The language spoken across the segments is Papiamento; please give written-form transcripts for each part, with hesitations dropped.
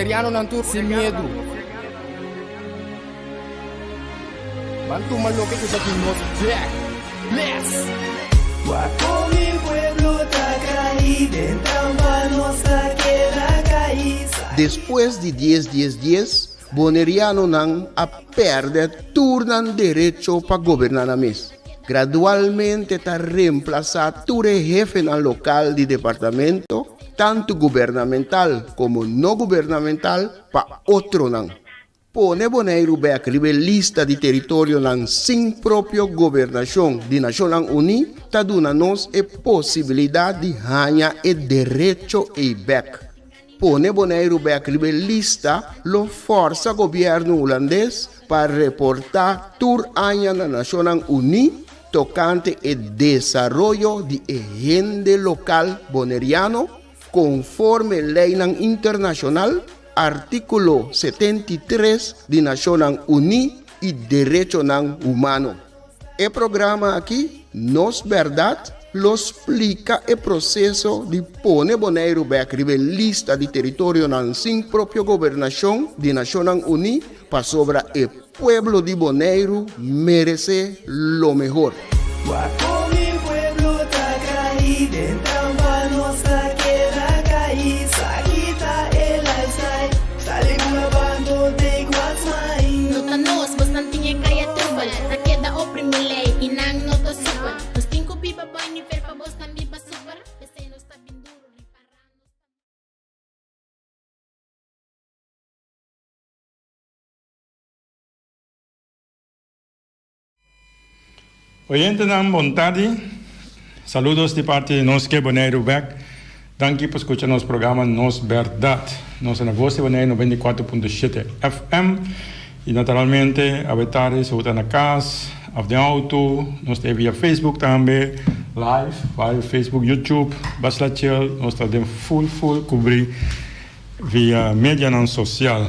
Bonerianonan tur sin miedu. Ban tuma loke ku ta di nos bek. Bless! Wak kon mi pueblo ta kai den trampa nos ta keda kai. Despues di dies dies dies, Bonerianonan a pèrdè tur nan derecho pa goberná nan mes. Gradualmente ta remplasá tur e hefenan lokal di departamento, tantu gubernamental komo no gubernamental, pa otronan. Pone Boneiru bèk riba e lista di teritorionan sin propio gobernashon di Nashonnan Uní ta duna nos e posibilidat di haña e derecho ei bèk. Pone Boneiru bèk riba e lista lo fòrsa gobièrnu hulandes pa reportá tur aña na Nashonnan Uní tokante e desaroyo di e hende lokal boneriano konforme leinan internashonal, artíkulo 73 di Nashonnan Uní i derechonan humano. E programa aki, Nos Bèrdat, lo splika e proseso di pone Boneiru bèk riba e lista di teritorionan sin propio gobernashon di Nashonnan Uní pasobra e pueblo di Boneiru meresé lo mehor. Wak kon mi pueblo ta kai den trampa nos ta keda kai sa kita e lifestyle sali ku la bando take what's mine. No ta nos, bosnan tin e kaya trubel Ta keda oprimi lei i nan no ta super Nos tin ku biba boi nivel pa bosnan biba super P'esei nos ta bin duru ripará nos ta. Oyentenan bon tardi, saludos di parti di Nos Ke Boneiru Bek. Danki pa skucha nos programa Nos Bèrdat. Nos ta na Voz di Boneiru 94.7 FM i naturalmente awe tardi si bo ta na kas òf den outo nos ta via Facebook tambe live via Facebook, YouTube, Basla Chill nos ta den full full kubri via medianan sosial.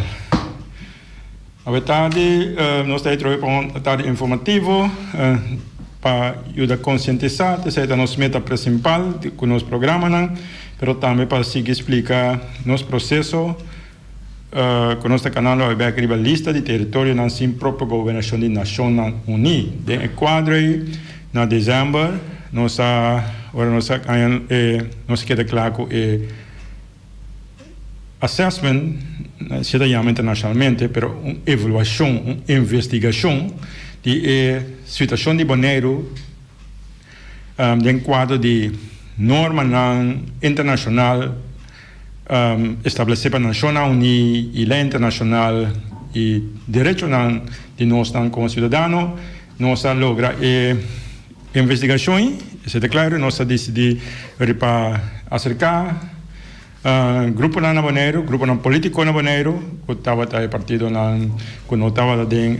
Awe tardi nos ta trobe pa un tardi informativo pa yuda konsientisá, esei ta nos meta presimpal ku nos programanan, pero tambe pa sigui splika nos proseso ku nos ta kanando awe bek riba lista di teritorionan sin propio gobernashon di Nashonnan Uní. Den e kuadro ei na desèmber nos a ora nos a haña e nos a keda kla ku e Assessment se ta yama internacionalmente, pero un evaluacion, un investigacion di e situacion di Boneiru den cuadro di normanan internacional establece pa Nacionnan Uní y ley internacional y derechonan di nosnan como ciudadano. Nos a logra e investigacion y esey ta claro y nos a dicidi riba acerca gruponan na Boneiru, gruponan politico na Boneiru cu tabata e partidonan cu no tabata den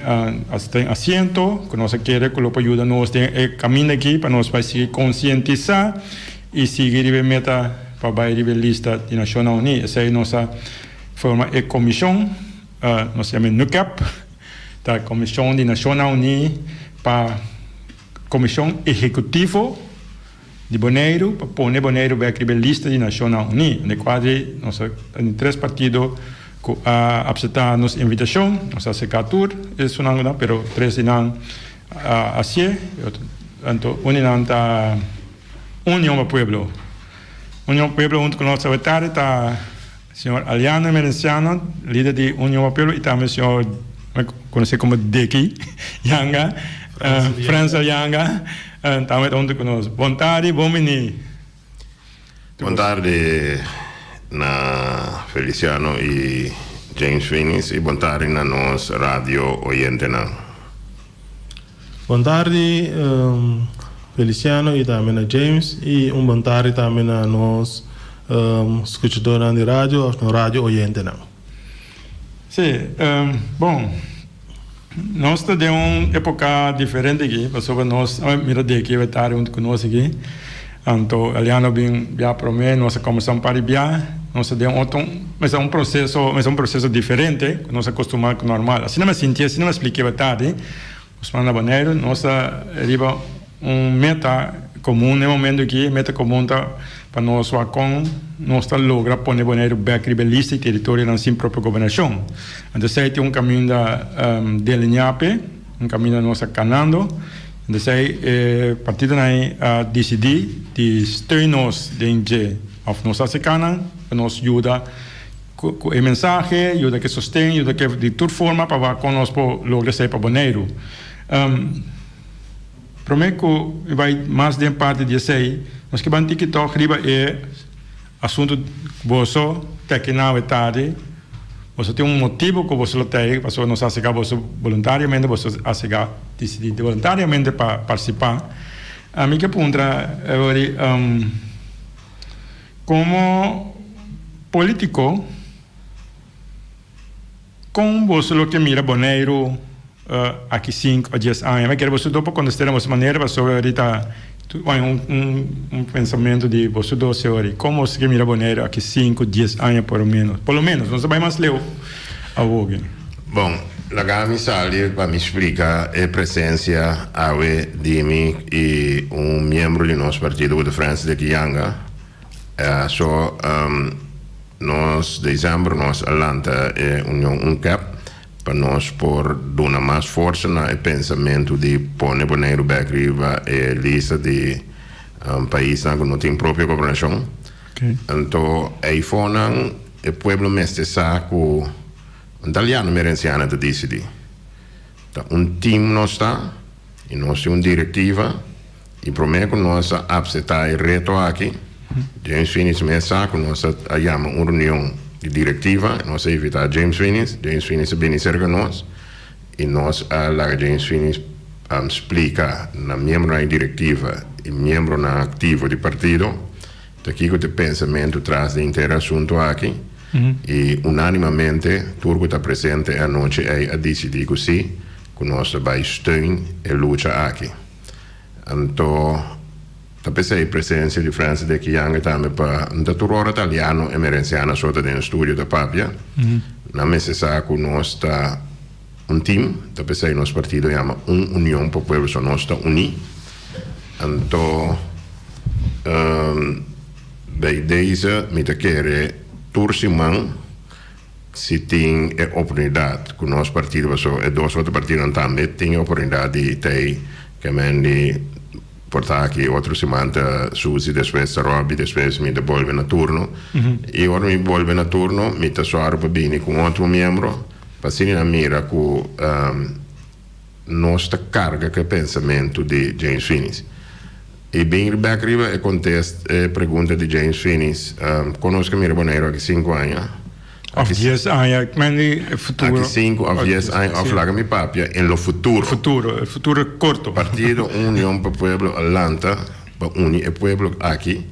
asiento, cu nos a kere cu lo por yuda nos den e caminda aki pa nos bay sigui concientisa y sigui riba e meta pa bay riba e lista di Nacionnan Uni. Esey nos a forma e comision, nos yama e NUCAP. Ta Komishon di Nashonnan Uní pa Komishon Ehekutivo di Boneiru pa pone Boneiru bek riba e lista di Nashonnan Uní. Den e kuadro ei nos a tin tres partido ku a apseptá nos invitashon. Nos a aserká tur esunnan ku nan, pero tres di nan a hasié. Anto un di nan ta Union pa Pueblo. Union pa Pueblo huntu ku nos awe tardi ta. Señor Aliano Emerenciano, lider di Union pa Pueblo y tambe señor conoci como Deki Yanga, Frensel Yanga, tambe ta hunto cu nos. Bon tardi, bon bini. Bon tardi na Feliciano y James Finis y bon tardi na nos radio oyentenan. Bon tardi Feliciano y tambe na James y un bon tardi tambe na nos scuchadornan di radio of nos radio oyentenan. Sí, bon, nos ta den un epoca diferente aki pasobra nos a mira di aki e tardi hunto cu nos aki, anto Eliano bin bia prome, nos a combersa un par di bia, nos ta den otro, mester un proceso, mester un proceso diferente cu nos a costuma cu normal. Asina mi a sinti, asina mi a splica e tardi. Nos manda Boneiru, nos ta riba un meta. komun na e momento aki, e meta komun ta pa nos wak kon nos ta logra pone Boneiru bek riba e lista di teritorionan sin propio gobernashon. Anto esei tin un kaminda delineá p'e, un kaminda nos ta kanando. Anto esei e partidonan a disidí di steun nos den dje òf nos a aserká nan pa nos yuda ku e mensahe, yuda ku e sosten, yuda ku di tur forma pa wak kon nos por logra esei pa Boneiru. Promé ku mi bai mas den parti di esei, nos ke ban tiki tòg riba e asuntu ku boso ta aki na awe tardi. Boso tin un motibu ku boso lo ta ei, pasobra nos a asegá boso boluntariamente, boso a asegá disidí boluntariamente pa partisipá. Mi ke puntra, Rory, komo polítiko, Kon boso lo ke mira Boneiru aki sinku o dies aña? Mi kere boso dos por kontest'é na boso manera pasobra ahorita un un pensamentu di boso dos seori. Kon boso ke mira Boneiru aki sinku, dies aña por lo menos? Por lo menos, nos ta bai mas leu awoki. Bon, laga mi sali pa mi splika e presensia awe di mi i un miembro di nos partido ku ta Francis de Kiyanga. So. Nos december nos a lanta e Union UNCAP pa nos por duna mas forsa na e pensamentu di pone Boneiru bek riba e lista di paisnan ku no tin propio gobernashon. Anto eifonan e pueblo mester sa ku un Italiano Merenciana ta disidí. Ta un team nos ta i nos tin un direktiva. I promé ku nos a apseptá e reto aki, James Finies mes sa ku nos a yama un reunion di direktiva, nos a invitá James Finies, James Finies a bini serka nos i nos a laga James Finies splika na miembronan di direktiva i miembronan aktivo di partido ta kiko ta e pensamentu tras di henter e asuntu aki i unánimamente tur ku ta presente e anochi ei a disidí ku sí, ku nos ta bai steun e lucha aki. Anto ta p'esei presencia di Francis de Kianga tambe pa no ta tur ora Italiano e Merenciana so ta den studio ta papia. Nan mester sa cu nos ta un team, ta p'esei nos partido yama Un Union pa Pueblo, so nos ta uni. Anto bij deze mi ta kere tur siman Si tin e oportunidat ku nos partido paso e dos otro partidonan tambe tin e oportunidat di tei ke men di por ta aki otro siman ta Suzy despues ta Robby despues mi ta bolbe na turno i ora mi bolbe na turno mi ta sòru pa bini ku un otro miembro pa asina nan mira ku nos ta karga ku e pensamentu di James Finies. I bin bek riba e kontest e pregunta di James Finies, kon nos ke mira Boneiru aki sinku aña? Òf dies aña, ik meen di e futuro. Aki sinku òf dies aña, òf laga mi papia en lo futuro. Futuro, e futuro korto. Partido Union pa Pueblo a lanta pa uni e pueblo aki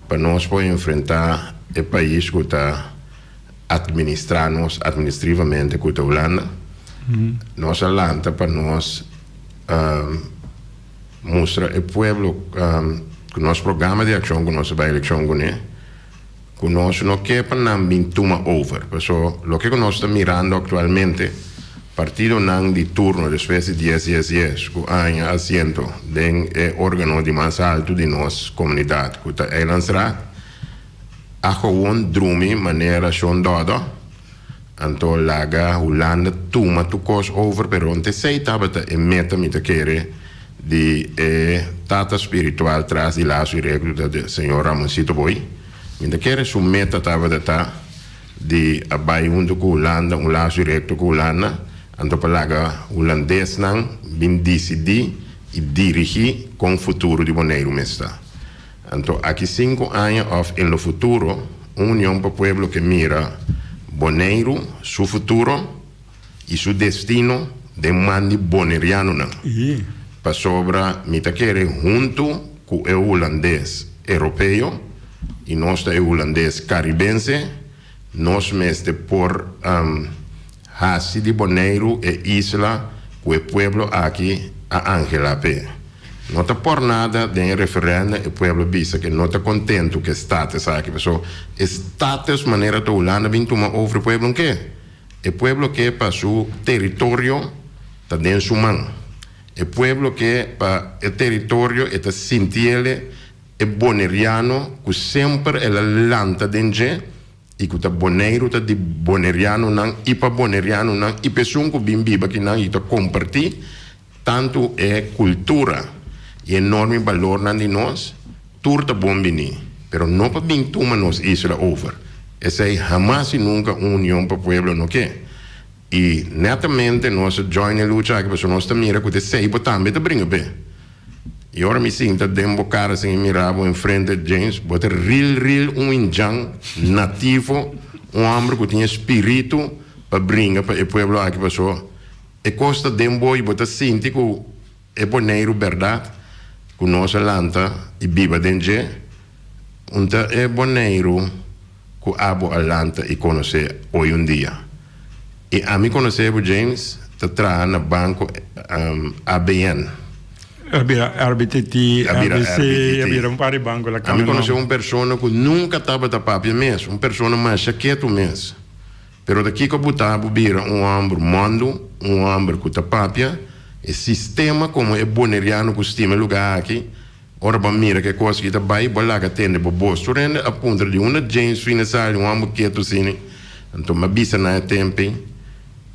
pa nos por enfrentá e pais ku ta administrá nos administrivamente ku ta Hulanda. Nos a lanta pa nos Mustra e pueblo ku nos programa di akshon ku nos a bai elekshon kuné, ku nos no ke pa nan bin tuma over. Paso loke ku nos ta mirando aktualmente, partidonan di turno despues di dies dies dies ku aña asiento den e organo di mas altu di nos komunidat ku ta Eilandsraad, a gewon drumi manera shon dòdò. Anto laga Hulanda tuma tur kos over pero ont esei tabata e meta mi ta kere di e tata spiritual tras di Lazo y Recluta de señor Ramoncito Boy. Mi ta kere su meta tabata ta di a bai hunto ku Hulanda un lazo y recto ku Hulanda anto pa laga Hulandesnan bin disidí y dirigí kon futuro di Boneiru mes ta. Anto aki sinku aña òf en lo futuro un Union pa Pueblo ke mira Boneiru su futuro i su destino den man di bonerianonan. Pasobra mi ta kere huntu ku e hulandes europeo i nos ta e hulandes karibense nos mester por hasi di Boneiru e isla ku e pueblo aki a anhelá p'e. No ta por nada den e referendum e pueblo bisa ke no ta kontentu ku e status aki paso e status manera ta Hulanda bin tuma over e pueblo ke. E pueblo ke pa su teritorio ta den su man. E pueblo ke pa e teritorio e ta sintiele e boneriano ku semper el a lanta den dje i ku ta Boneiru ta di bonerianonan i pa bonerianonan i pa esun ku bin biba akinan i ta kompartí tantu e kultura i e norma i balornan di nos, tur ta bon biní, pero no pa bin tuma nos isla over. Esei hamas i nunka un Union pa Pueblo no ke. I netamente nos a join e lucha aki pasobra nos ta mira ku ta esei bo tambe ta bringa p'e. I ora mi sinta den bo kara sin i mira bo enfrente, James, bo ta ril ril un indjan nativo, un hòmber ku tin e spiritu pa bringa pa e pueblo aki pasobra e kos ta den bo i bo ta sinti ku e Boneiru bèrdat ku nos a lanta i biba den dje, un ta e Boneiru ku abo a lanta i konosé oy un dia. I ami konosé bo James ta traha na banko ABN. A bira RBTT, A bira RBC, a RBTT. bira un par di banko la Ami kambia konosé nomber. un persona ku nunka tabata papia mes, un persona masha ketu mes. Pero ta kiko bo ta bo bira un hòmber mòndu, un hòmber ku ta papia? E sistema komo e boneriano ku stima e lugá aki, ora bo a mira ku e kos aki ta bai, bo a laga tende bo bos. Tur hende a puntra di unda James fina sali, un hòmber ketu asina. Anto mi a bisa nan e tempu,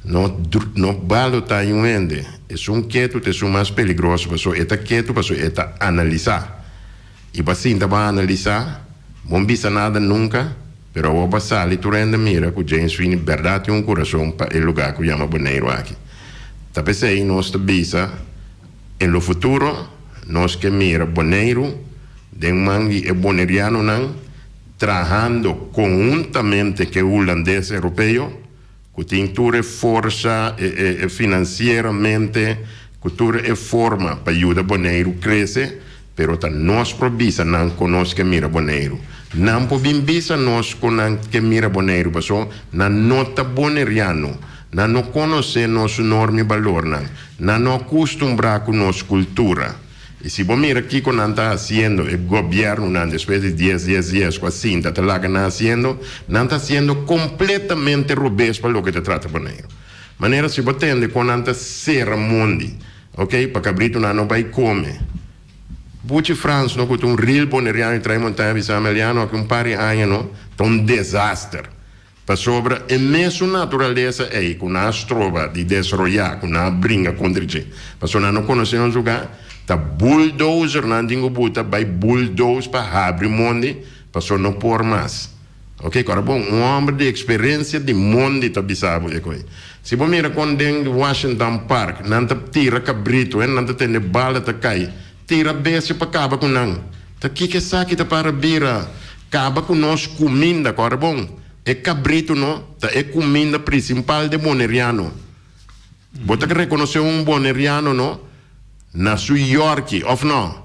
No no balotá un hende. Esun ketu ta esun mas peligroso pasobra e ta ketu pasobra e ta analisá. I bo a sinta bo a analisá, bo no bisa nada nunka, pero awor bo a sali tur hende mira ku James Fini bèrdat tin un kurason pa e lugá ku yama Boneiru aki. Ta p'esei nos ta bisa en lo futuro nos ke mira Boneiru den man di e bonerianonan trahando konhuntamente ku e hulandes europeo, ku tin tur e forsa e finansieramente, ku tur e forma pa yuda Boneiru krese, pero ta nos por bisa nan kon nos ke mira Boneiru. Nan por bin bisa nos kon nan ke mira Boneiru paso nan no ta boneriano, nan no konosé nos norma i balornan, nan no a kustumbrá ku nos kultura. I si bo mira kiko nan ta hasiendo, e gobièrnunan despues di dies dies dies ku a sinta ta laga nan hasiendo, nan ta hasiendo kompletamente robes pa loke ta trata Boneiru. Manera si bo tende kon nan ta sera mondi, ok, pa kabritunan no bai kome. Buchi Frans no ku ta un ril boneriano di Trai Montaña bisa Ameliano aki un par di aña no ta un desaster. Pasobra e mesun naturalesa ei ku nan a stroba di desaroyá, ku nan a bringa kontra dje, pasobra nan no konosé nos lugá, ta bulldozer nan tin ku buta bai bulldoze pa habri mondi, pasobra no por mas. Oke, kòrda bon, un hòmber di eksperensia di mondi ta bisa bo e koi. Si bo mira kon den Washington Park nan ta tira kabritu, hende nan ta tende bala ta kai, tira bestia pa kaba ku nan. Ta kiko esaki ta para bira? Kaba ku nos kuminda, kòrda bon, e kabritu no ta e kuminda prinsipal de boneriano. Bo ta rekonosé un boneriano no na su yòrki, òf no?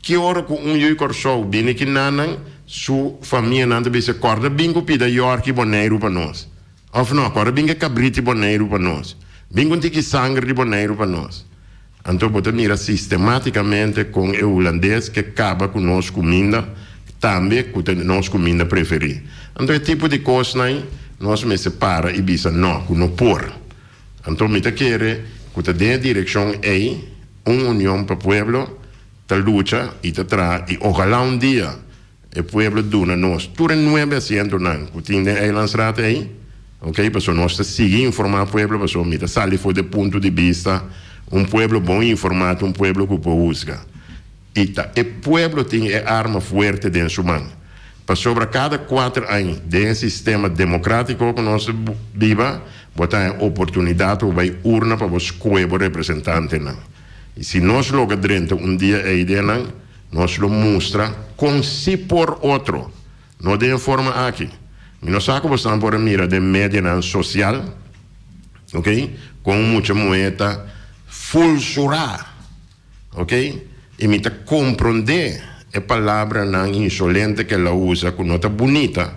Ki ora ku un yu Kòrsou bini ki nannan, su famianan ta bisa, kòrda bin ku pida yòrki Boneiru pa nos. Òf no, kòrda bin ku e kabriti Boneiru pa nos. Bin ku un tiki sanger di Boneiru pa nos. Anto bo ta mira sistematicamente con e Hulandes ke caba cu nos cuminda, tambe cu ta nos cuminda preferi. Anto e tipo di cosnan nos mester para y bisa no, cu no por. Anto mi ta kere cu ta den e direccion ey un Union pa Pueblo ta lucha y ta traha y ojalá un dia E pueblo duna nos tur e nuebe asientonan ku tin den Eilandsraad ei, ok, pasobra nos ta sigui informá pueblo, pasobra mi ta sali for di e punto di bista un pueblo bon informá ta un pueblo ku por husga. I ta e pueblo tin e arma fuerte den su man. Pasobra kada kuater aña den e sistema demokratiko ku nos ta biba, bo ta haña oportunidat pa bo bai urna pa bo skohe bo representantenan. I si nos logra drenta un dia ei den nan, Nos lo mustra kon si por otro, no den e forma aki. Mi no sa ku bosnan por a mira den medianan sosial, ok, kon un mucha muhé ta fulsurá, ok, i mi ta komprondé e palabranan insolente ku el a usa ku no ta bunita,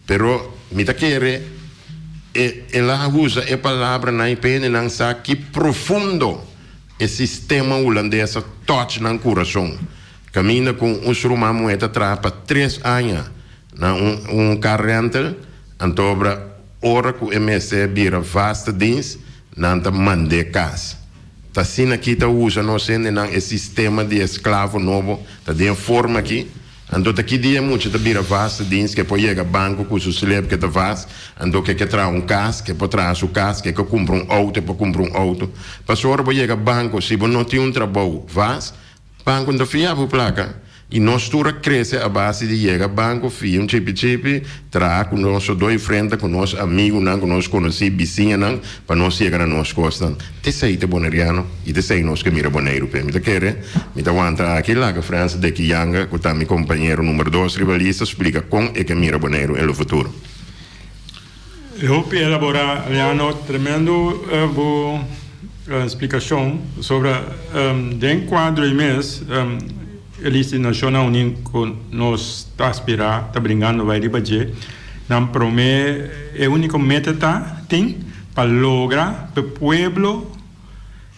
pero mi ta kere e el a usa e palabranan i pa hendenan sa ki profundo. E sistema hulandes a touch nan kurason. Kaminda ku un su ruman muhé ta traha pa tres aña na un un car rental, antobra ora ku e mester bira vaste dienst, nan ta mand'é kas. Ta asina aki ta usa nos hendenan e sistema di esklavo nobo ta den e forma aki. Anto ta ki dia e mucha ta bira vaste dins ke por yega banko ku su slip ke ta vast, anto ke ke traha un kas, ke por traha su kas, ke ke kumpra un outo e por kumpra un outo. Pasobra ora bo yega banko si bo no tin un trabou vast, Banco no ta fia bo placa y nos tur a crece a base di yega banco fia un chipi chipi, traha cu nos doy frente cu nos amigunan, cu nos conoci, bisiñanan pa nos yega na nos cosnan. T'esey ta Boneriano y t'esey nos ke mira Boneiru p'e. Mi ta kere, mi ta wanta aki laga Frans Deki Yanga cu ta mi compañero numero dos riba lista splica con e ke mira Boneiru en lo futuro. Hopi elabora Leano, tremendo bo splicacion sobre den cuadro y mes e lista di Nacionnan Uni cu nos ta aspira ta bringando bay riba dje nan prome e unico meta ta tin pa logra pa e pueblo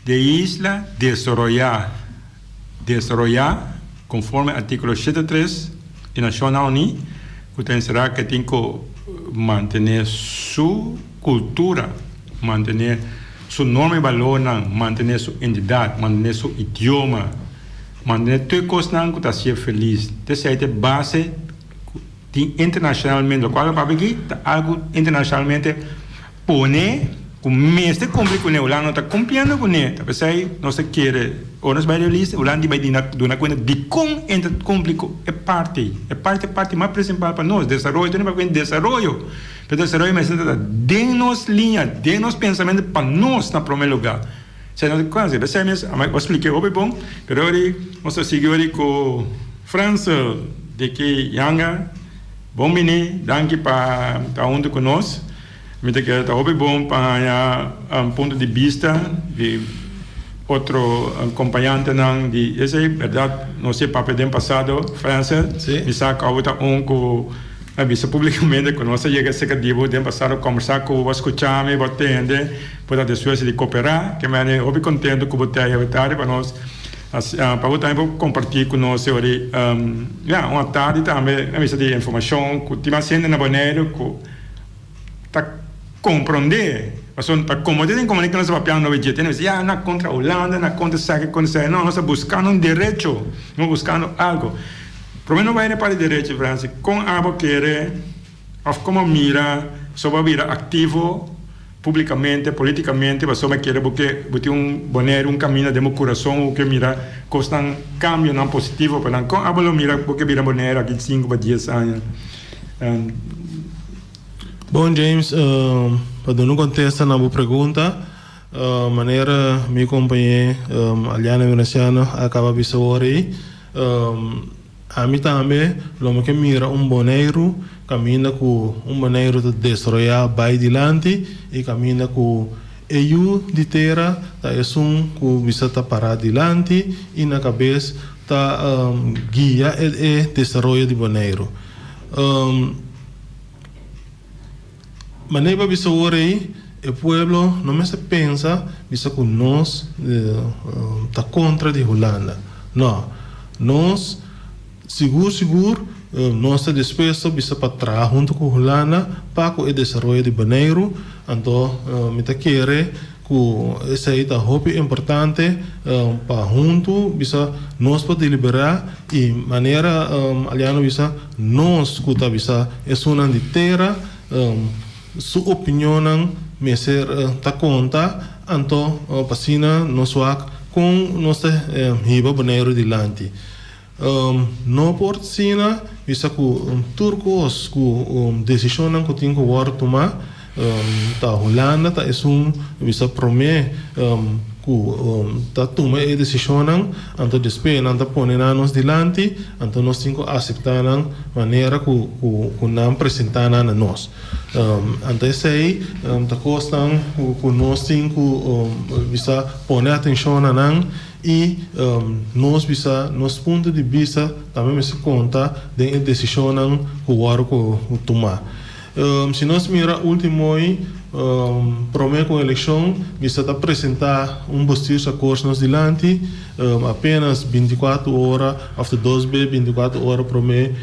di e isla desaroya desaroyá konforme artíkulo 73 di Nashonnan Uní ku ta enserá ku e tin ku mantené su kultura, mantené su norma i balornan, mantené su identidat, mantené su idioma, mantené tur e kosnan ku ta hasié felis. Esei ta e base ku tin internashonalmente, lokual lo papia aki ta algu internashonalmente. Pone ku mester kumpli kuné, Hulanda no ta kumpliendo kuné. Ta p'esei nos ta kere ora nos bai realista, Hulanda di bai duna kuenta dikon e ta kumpli ku e parti ei. E parti e parti mas prinsipal pa nos, desaroyo. Tur hende papia di desaroyo, pero desaroyo mester ta den nos liña, den nos pensamentu pa nos na prome lugá. Esei no ta kuasi. P'esei mes a splika e hopi bon, pero ora nos ta sigui ora ku Frensel Diki Yanga. Bon bini, danki pa ta huntu ku nos. Mi ta kere ta hopi bon pa haña punto di bista di otro kompañantenan di esei. Bèrdat nos e papia den pasado, Frensel. Mi sa ku abo ta un ku a bisa públikamente ku nos a yega serka di bo den pasado kòmbersá ku bo, bo a skucha mi, bo a tende, bo ta dispuesto di koperá. Ke manera hopi kontentu ku bo ta e tardi pa nos. Pa bo tambe por comparti cu nos e ora di ya un atardi tambe a mester di informacion cu tin mas hende na Boneiru cu ta compronde pasobra pa como tin comunica nos ta papiando over dje tin hende bisa ya na contra Hulanda na contra esaki contra esaki no nos ta buscando un derecho nos buscando algo prome no bay na e parti derecho Francis con abo kere of como mira so bo a bira activo. Publicamente, politicamente, pasobra mi kere bo ke bo tin un Boneiru, un caminda den bo curason, bo ke mira cosnan, cambionan positivo pa nan. Con abo lo mira bo ke bira Boneiru aki cinco pa dies aña? Bon James, pa duna un contesta na bo pregunta, manera mi compañe Aliana Veneciano a caba bisa awor ei, Ami tambe lo mi ke mira un Boneiru kaminda ku un Boneiru ta desaroyá bai dilanti i kaminda ku e yu di tera ta esun ku bisa ta pará dilanti i na kabes ta guia e desaroyo di Boneiru. Manera pa bisa awor ei, e pueblo no mester pensa bisa ku nos ta kontra di Hulanda. No, nos sigur sigur nos ta dispuesto bisa pa traha huntu ku Hulanda pa ku e desaroyo di Boneiru. Anto mi ta kere ku esei ta hopi importante pa huntu bisa nos por deliberá i manera Aliano bisa nos ku ta bisa esunnan di tera su opinionnan mester ta konta anto pa asina nos wak kon nos ta hiba Boneiru dilanti. No por asina bisa ku tur kos ku desishonnan ku tin ku wòrdu tumá ta Hulanda ta esun bisa promé ku ta tuma e desishonnan anto despues nan ta pone nan nos dilanti anto nos tin ku aseptá nan manera ku ku nan presentá nan na nos. Anto esei ta kosnan ku nos tin ku bisa pone atenshon na nan. I nos bisa nos punto di bista tambe mester konta den e desishonnan ku wòrdu ku tumá. Si nos mira último i promé ku elekshon bisa ta presentá un bestuursakkoord nos dilanti apenas bintikuater ora òf ta dos be bintikuater ora promé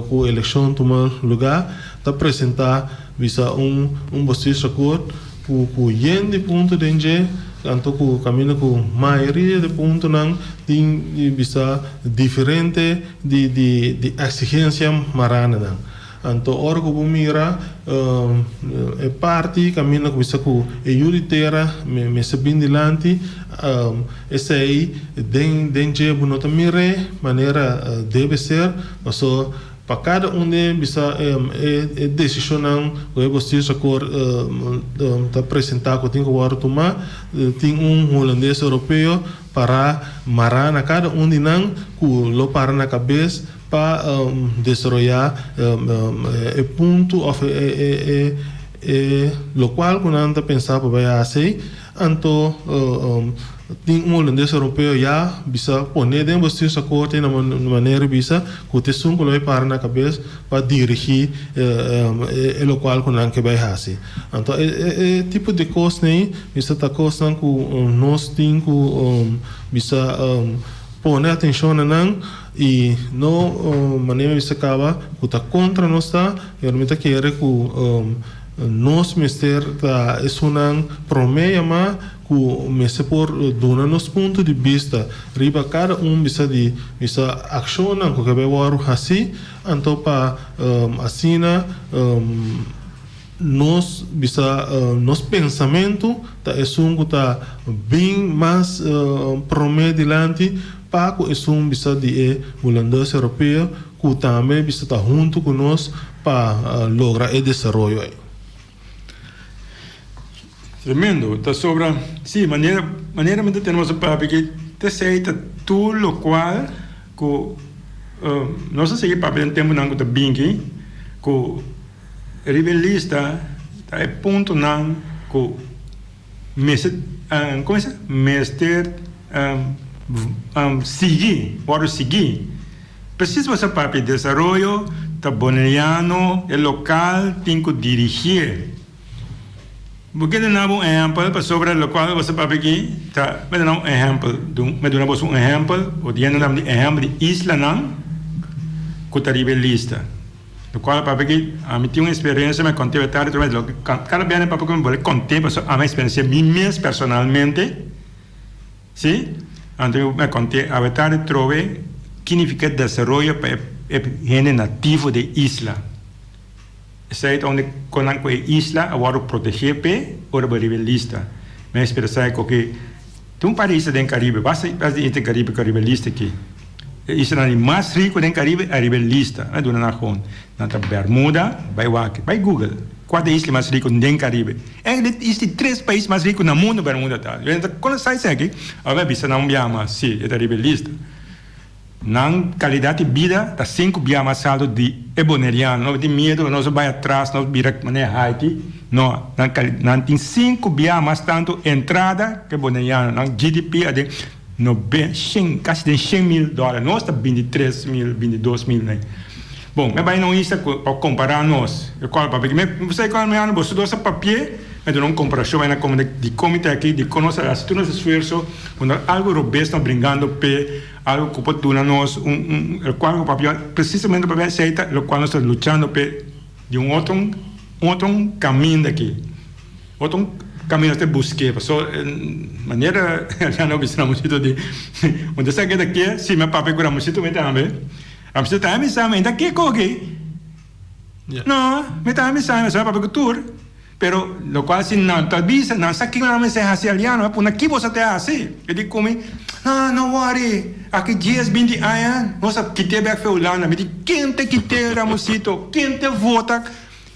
ku elekshon tuma lugá ta presentá bisa un un bestuursakkoord ku ku yen di punto den dje. Anto ku kaminda ku mayoria di puntonan tin bisa diferente di di di eksigensia mará na nan. Anto ora ku bo mira e parti kaminda ku bisa ku e yu di tera mester bin dilanti, esei den den dje bo no ta mir'é manera debe ser, paso Pa kada un di bisa e desishonnan ku e Bestuursakkoord ta presentá ku tin ku wòrdu tumá, tin un hulandes europeo pará mará na kada un di nan ku lo para na kabes pa desaroyá e punto òf e lokual ku nan ta pensa pa bai hasi. Anto tin un hulandes europeo ya bisa pone den bestuursakkoord na manera bisa ku ta esun ku lo bai para na kabes pa dirigí e lokual ku nan ke bai hasi. Anto e tipo di kosnan bisa ta kosnan ku nos tin ku bisa pone atenshon na nan i no manera mi bisa kaba ku ta kontra nos ta, pero mi ta kere ku Nos mester ta esunnan promé yamá ku mester por duna nos punto di bista riba kada un bisa di bisa akshonnan ku ke bai wòrdu hasí, anto pa asina nos bisa nos pensamentu ta esun ku ta bin mas promé dilanti pa ku esun bisa di e hulandes europeo ku tambe bisa ta huntu ku nos Pa logra e desaroyo ei. Tremendo, ta sobra, si, manera, manera mi ta tene boso papia ki ta esei ta tur lokual ku nos a sigui papia den tempunan ku ta binki ku riba e lista ta e puntonan ku mester, komo e mester sigui, wòrdu sigui. Presis boso papia desaroyo ta boneriano e lokal tin ku dirigié. Bo ke duna bo un ehèmpel pasobra lokual boso papia aki ta mi duna un ehèmpel mi duna boso un ehèmpel odiando nan di ehèmpel di islanan ku ta riba e lista. Lokual papia aki ami tin un eksperensia mi a kont'é e tardi kada bia mi papia ku mi bole kont'é pasobra ami a eksperensiá mi mes personalmente. Sí, anto mi a kont'é awe tardi trobe ki nifiká desaroyo pa e hende nativo di e isla. Esei ta unda kon nan ku e isla a wòrdu protegé p'e ora bo riba e lista. Mi a ekspresá ku ke tin un par di isla den Karibe, basta di isla den Karibe ku a riba e lista aki. E islanan di mas riku den Karibe a riba e lista. Mi a duna nan gewoon. Nan ta Bermuda, bai wak, bai Google, kua ta e isla mas riku den Karibe. Eigenlijk is di tres pais mas riku na mundu Bermuda ta. Yo ta kono sa esaki? Awor mi a bisa nan un biaha mas, si, e ta riba e lista. Nan kalidat di bida ta sinku biaha mas alto di e boneriano. No tin miedu ku nos a bai atras, nos bira manera Haiti. No, nan kali, nan tin sinku biaha mas tantu entrada ku e boneriano. Nan GDP a den nobe, shen, kasi den 100.000 dòler. Nos ta 23.000, 22.000 nei. Bon, mi a bai na un isla ku pa kompará nos. E kòl papia ki mi, mi sa e kòl mi boso dos a papi'é, mi a duna un komparashon bai na komo di kon mi ta aki, di kon nos a hasi tur nos esfuerso, ku algu robes nos bringando p'e, algu ku por duna nos un, un, lokual ku papia, presisamente papia esei ta lokual nos ta luchando p'e di un otro, un otro kaminda aki. Otro kaminda nos ta busk'é, paso manera Riano a bisa Ramosito di, un ta sa keda ke, si mi a papia ku Ramosito mi tambe. Ramsey ta misa mi ta kiko aki? No, mi ta misa mi sa papia ku tur, pero lokual si nan ta bisa, nan sa kiko nan mester hasi aliano, a puna ki boso ta hasi? E di ku mi, no, no worry, aki dies, binti aña nos a kit'é bek fe Hulanda. Mi di, ken ta kit'é, Ramosito? Ken ta vota?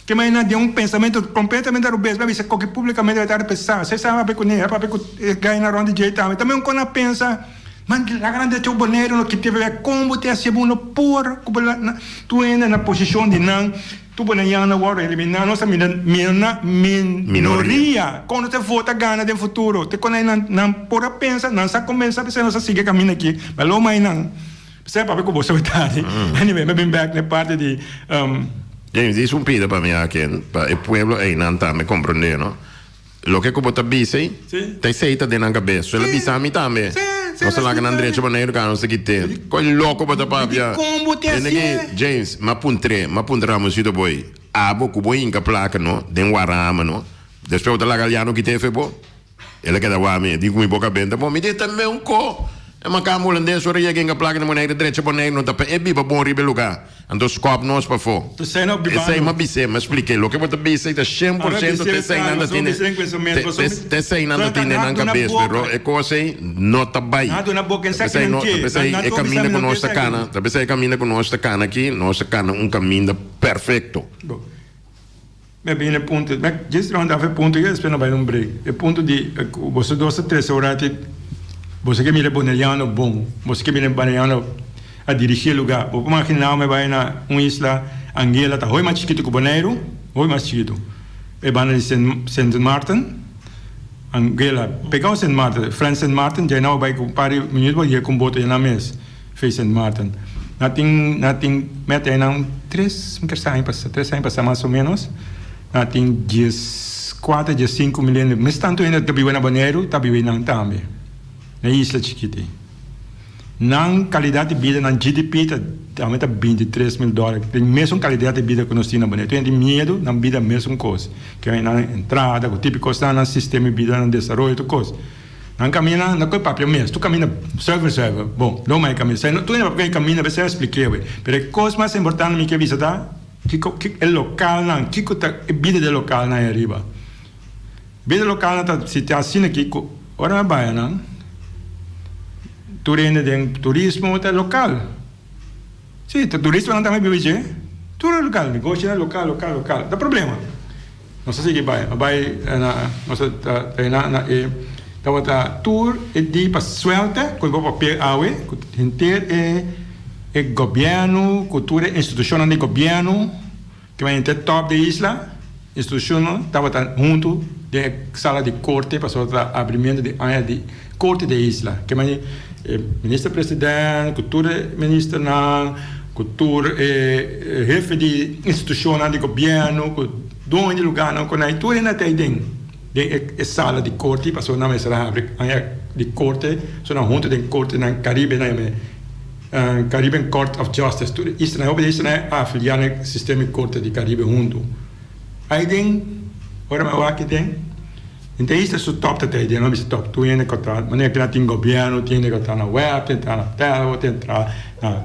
Ke manera den un pensamentu kompletamente robes, mi a bisa koki publikamente mi ta repensá, se sa papia ku ne, papia ku e gainan rònt di dje tambe, tambe un kon a pensa, man laga nan drecha Boneiru no kite bebé, kon bo ta hasi bo no por ku bo tur hende na posishon di nan, tur boneiano a wòrdu eliminá, nos ta mira minoria, kon nos ta vota gana den futuro, te kon nan nan por a pensa, nan sa komensá p'esei nos a sigui e kaminda aki, ma lo mai nan. P'esei papia ku bo so tardi. Anyway, mi a bin bek na e parti di. James, dis un pida pa mi aki, pa e pueblo einan tambe komprondé, no? Loke ku bo ta bisa ei, ta esei ta den nan kabes. So el a bisa mi tambe. Nos a laga nan drecha Boneiru ka nos ta kit'é. Koi loko bo ta papia? Tende ki, James, m'a puntr'é, m'a puntra Ramonsito Boy, abo ku bo hinka plaka, no, den warama, no, despues bo ta laga Aliano kit'é fe bo? El a keda wak mi, e di ku mi boka benta, Bon, mi di ta me un ko. E makamba hulandes ora yega inga plaka di Boneiru drecha Boneiru no ta pa e biba bon riba e lugá. Anto skòp nos pafó. Esei m'a bis'é, m'a splik'é. Loke bo ta bisa ei ta 100% te esei nan ta tin te esei nan ta tin den nan kabes, pero e kos ei no ta bai. Ta p'esei no, ta p'esei e kaminda ku nos ta kana, ta p'esei e kaminda ku nos ta kana aki, nos ta kana un kaminda perfekto. Mi a bini e punto, mi a djis round af e punto y despues no bai un break. E punto di cu boso dos ta trece ora ti boso ke mira e Boneriano bon, boso ke mira e Boneriano a dirigi e lugar. Bo por imagina mi bai na un isla, Anguilla ta hoy mas chikito cu Boneiru, hoy mas chikito. E banda di Sint Maarten, Anguilla, pegao Sint Maarten, Frans Sint Maarten, djai nan bo bai cu un par di minuut bo yega cu un boto djai nan mes. Fe Sint Maarten. Na tin na tin mete einan tres mi tres aña pasa tres aña pasa mas o menos na tin 14 15 mil hende mes tantu hende ta biba na Boneiru ta biba einan tambe na e isla chikit ei. Nan kalidat di bida nan GDP ta tambe ta 23 mil dòler tin mesun kalidat di bida ku nos tin na Boneiru. Tur hende tin miedu nan bida mesun kos ke nan entrada ku tipiko kosnan nan sistema di bida nan desaroyo tur kos. Nan camina na koe papia mes, tur camina zuiver zuiver. Bon, lo mai camina. Sai no tur hende papia camina besei a spliké we. Pero e kos mas importante mi ke bisa ta kiko e lokalnan, kiko ta e bida di e lokalnan ei ariba. Bida lokalnan ta sitia asina ki ku ora mi a bai anan tur hende den turismo ta lokal. Si, ta turistanan tambe biba dje. Tur e lokal, negoshonan lokal, lokal, lokal. Ta problema. Nos a sigui bai, a bai na nos a traina na e tabata tur e di pa suelta ku bo papel awe ku henter e e gobièrnu ku tur e institushonnan di gobièrnu ke bai henter tòp di e isla institushonnan tabata huntu den e sala di korte pasobra ta abrimentu di aña di Korte di e isla. Ke mane e minister president ku tur e ministernan, ku tur e hefe di institushonnan di gobièrnu, ku doño di lugarnan ku nan tur hende ta ei den den e sala di korte pasobra nan mester a habri aña di korte so nan huntu den kortenan Karibe nan yama e Caribbean Court of Justice tur e islanan hopi di e islanan a afiliá na e sistema di korte di Karibe huntu. Ei den ora mi a wak den. Entrevista su top ta trae den bisa top tur hende ku ta manera kila tin gobièrnu tin hende ku ta na web tin ta na telbo tin ta na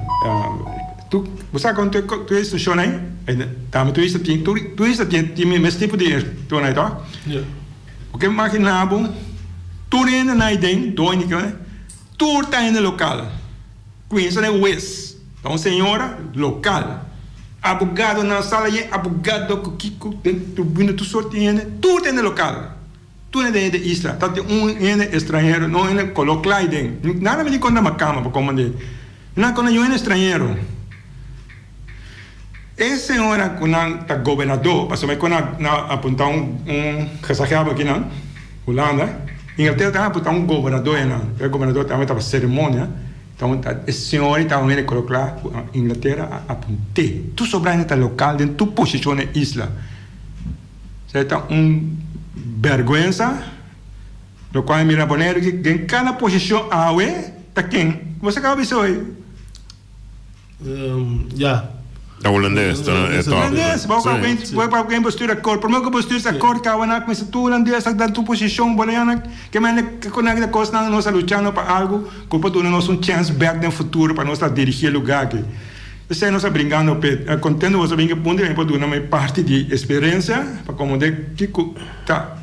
tur bo sa kon tur institushon ei tambe tur isla tin tur tur isla tin tin e mes tipo di institushon ei tok bo ke imagina bo tur hende na ei den doño di tur ta hende lokal. Cuminsa den hues, ta un señora local. Abogado nan sala yen abogado cu kico den tribuna tur soort di hende, tur ta hende local. Tur hende den e isla, ta tin un hende estranhero, no hende colo cla aiden. Nada mi tin contra macama pa comand'e. Nan contra niun hende estranhero. E señora cu nan ta gobernador, pasobra e con nan a apunta un un gezaghebber aki nan, Hulanda, Inglaterra ta apunta un gobernador einan, pero e gobernador tambe tabata ceremonia, ta e señora ei tabata un hende colo-cla cu Inglaterra a apunt'é. Tur sobra hende ta local den tur posicion den e isla. Esei ta un berguensa, locual mi mira Boneiru aki den cada posicion awe ta ken? Bo sa caba bisa hoy. Ya. Ta hulandes, ta e top. Hulandes, bo ka bo pa ken bestuursakkoord. Prome ku bestuursakkoord kaba nan kuminsa tur hulandes a dan tur posishon boneiana ke mende ke ku nan kosnan nos a luchando pa algu ku por duna nos un chèns bèk den futuro pa nos ta dirigí e lugá aki. Esei nos a bringando p'e. Kontento boso a bin ku e punto i mi por duna mi parti di eksperensia pa komprendé kiko ta.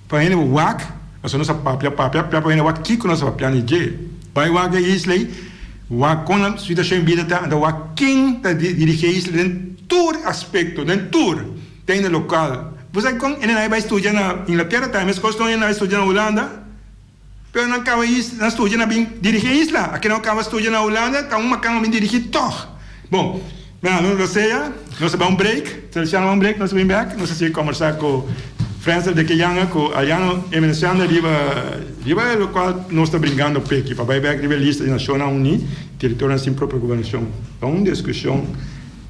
Pa hende bo wak, pasobra nos a papia, papia, papia pa hende wak kiko nos a papia ni dje. Bai wak e isla ei, wak kon nan situashon di bida ta, anto wak ken ta dirigi e isla den tur aspekto, den tur, te hende lokal. Bo sa kon hende nan a bai studia na Inglatera tambe, meskos kon hende nan a bai studia na Hulanda. Pero nan kaba is, nan studia na bin dirigi e isla. Aki nan kaba studia na Hulanda, ta un makan a bin dirigi tog. Bon, mira, no lo sea, nos a bai un break, Celestiano a bai un break, nos a bin bek, nos a sigui kombersá ku Frensel de Keyanga, ku Aliano Emenenciano riba, riba e lokual nos ta bringando p'e aki, pa bai bek riba e lista di Nashonnan Uní, Teritorionan sin propio gobernashon. Ta un diskushon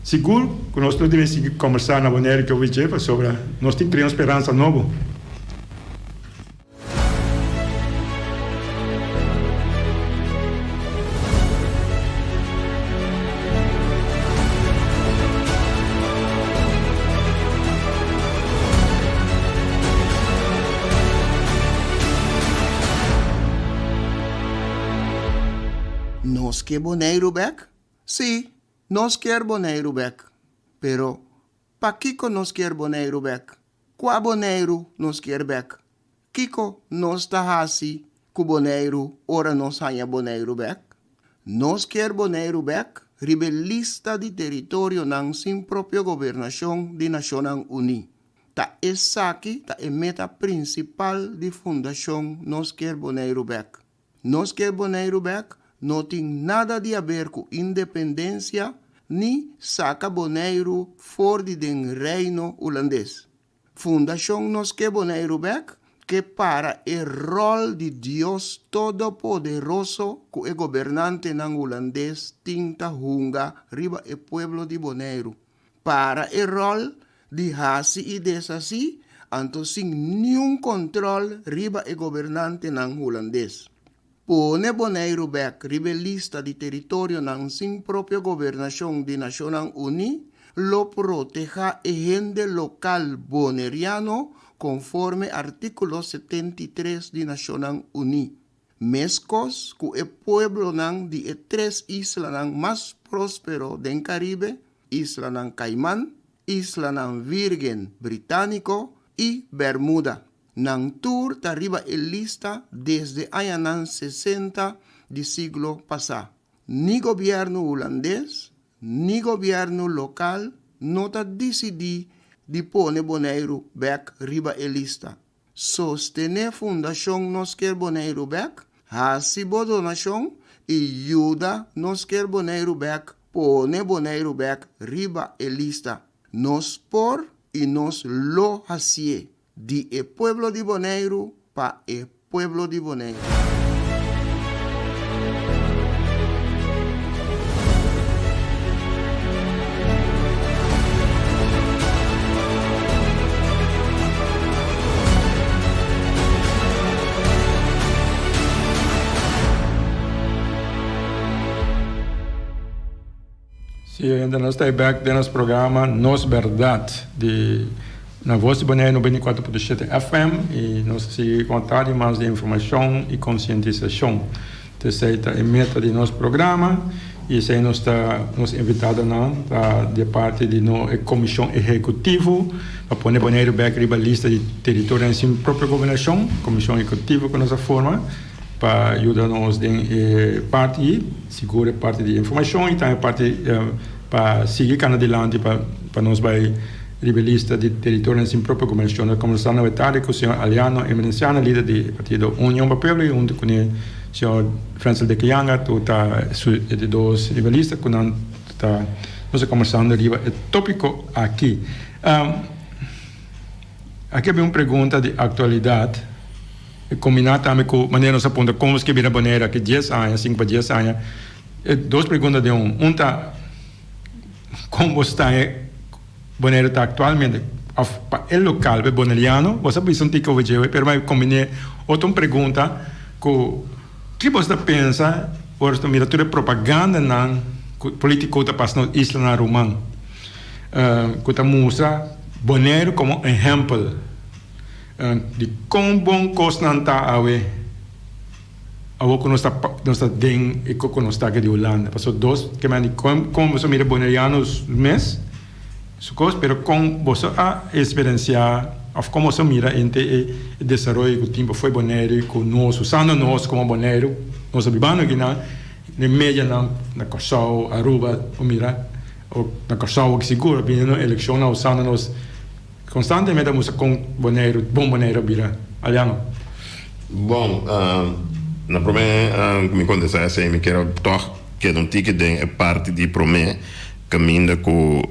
sigur ku nos lo debe sigui kombersá na Bonaire ku OVG, pasobra nos tin krea un speransa nobo. Nos ke Boneiru bèk? Sí, nos kier Boneiru bèk. Pero, pakiko nos kier Boneiru bèk? Kua Boneiru nos kier bèk? Kiko nos ta hasi ku Boneiru ora nos haña Boneiru bèk? Nos kier Boneiru bèk riba e lista di teritorionan sin propio gobernashon di Nashonnan Uní. Ta esaki ta e meta prinsipal di Fundashon Nos Kier Boneiru Bèk. Nos Kier Boneiru Bèk no tin nada di aber ku independensia ni saka Boneiru for di den Reino Hulandes. Fundashon Nos Ke Boneiru Bèk ke para e ròl di Dios Todopoderoso ku e gobernantenan hulandes tin ta hunga riba e pueblo di Boneiru. Para e ròl di hasi i deshasí anto sin niun kontròl riba e gobernantenan hulandes. Pone Boneiru bèk riba e lista di teritorionan sin propio gobernashon di Nashonnan Uní lo protehá e hende lokal boneriano konforme artíkulo 73 di Nashonnan Uní, meskos ku e pueblonan di e tres islanan mas próspero den Karibe, Islanan Kaiman, Islanan Vírgen Britániko i Bermuda. Nan tur ta riba e lista desde añanan sesenta di siglo pasá. Ni gobièrnu hulandes ni gobièrnu lokal no ta disidí di pone Boneiru bèk riba e lista. Sostené Fundashon Nos Kier Boneiru Bèk, hasi bo donashon i yuda Nos Kier Boneiru Bèk pone Boneiru bèk riba e lista. Nos por i nos lo hasié. Di e pueblo di Boneiru pa e pueblo di Boneiru. Sí, hende, nos ta bek den nos programa Nos Berdad di na Voz di Bonaire 94.7 FM y nos ta sigui conta di mas di informacion y concientisacion. Esey ta e meta di nos programa y esey nos ta nos invitadonan ta di parti di no e comision ehecutivo pa pone Bonaire bek riba lista di territorionan sin propio gobernacion, comision ehecutivo cu nos a forma. Pa yuda nos den e parti, sigur e parti di informashon i tambe parti pa sigui kana dilanti pa pa nos bai riba e lista di teritorionan sin propio gobernashon. Nos kombersá na tardi ku señor Aliano Emerenciana, lider di e partido Union pa Pueblo i huntu kuné señor Frensel de Keyanga ku ta su e di dos riba e lista ku nan ta nos a kombersando riba e topiko aki. Aki a bin un pregunta di aktualidat. E kombiná tambe ku manera nos a puntra kon nos ke bira Bonaire aki dies aña, sinku pa dies aña. E dos pregunta den un. Un ta kon bo sta e Bonaire ta aktualmente òf pa e lokal, pa e boneriano. Bo sa bisa un tiki over dje pero mi a kombiné otro un pregunta ku ki bo ta pensa ora bo ta mira tur e propagandanan ku politiko ta pasa nos islanan ruman ku ta mustra Bonaire komo ehèmpel. Di kon bon kosnan ta awe, awor ku nos ta nos ta den e koko nos ta aki di Hulanda. Pasobra dos ke men di kon kon boso mira bonerianos mes su kos, pero kon boso a eksperensiá òf kon boso mira henter e desaroyo ku tin pafó Boneiru ku nos usando nos komo Boneiru, nos ta bibando akinan den medianan na Kòrsou, Aruba, bo mira na Kòrsou sigur bini un elekshon usando nos. Constantemente a mustra con Boneiru, bon Boneiru a bira. Aliano. Bon, na prome cu mi contesta esey mi kier toch keda un tiki den e parti di prome caminda cu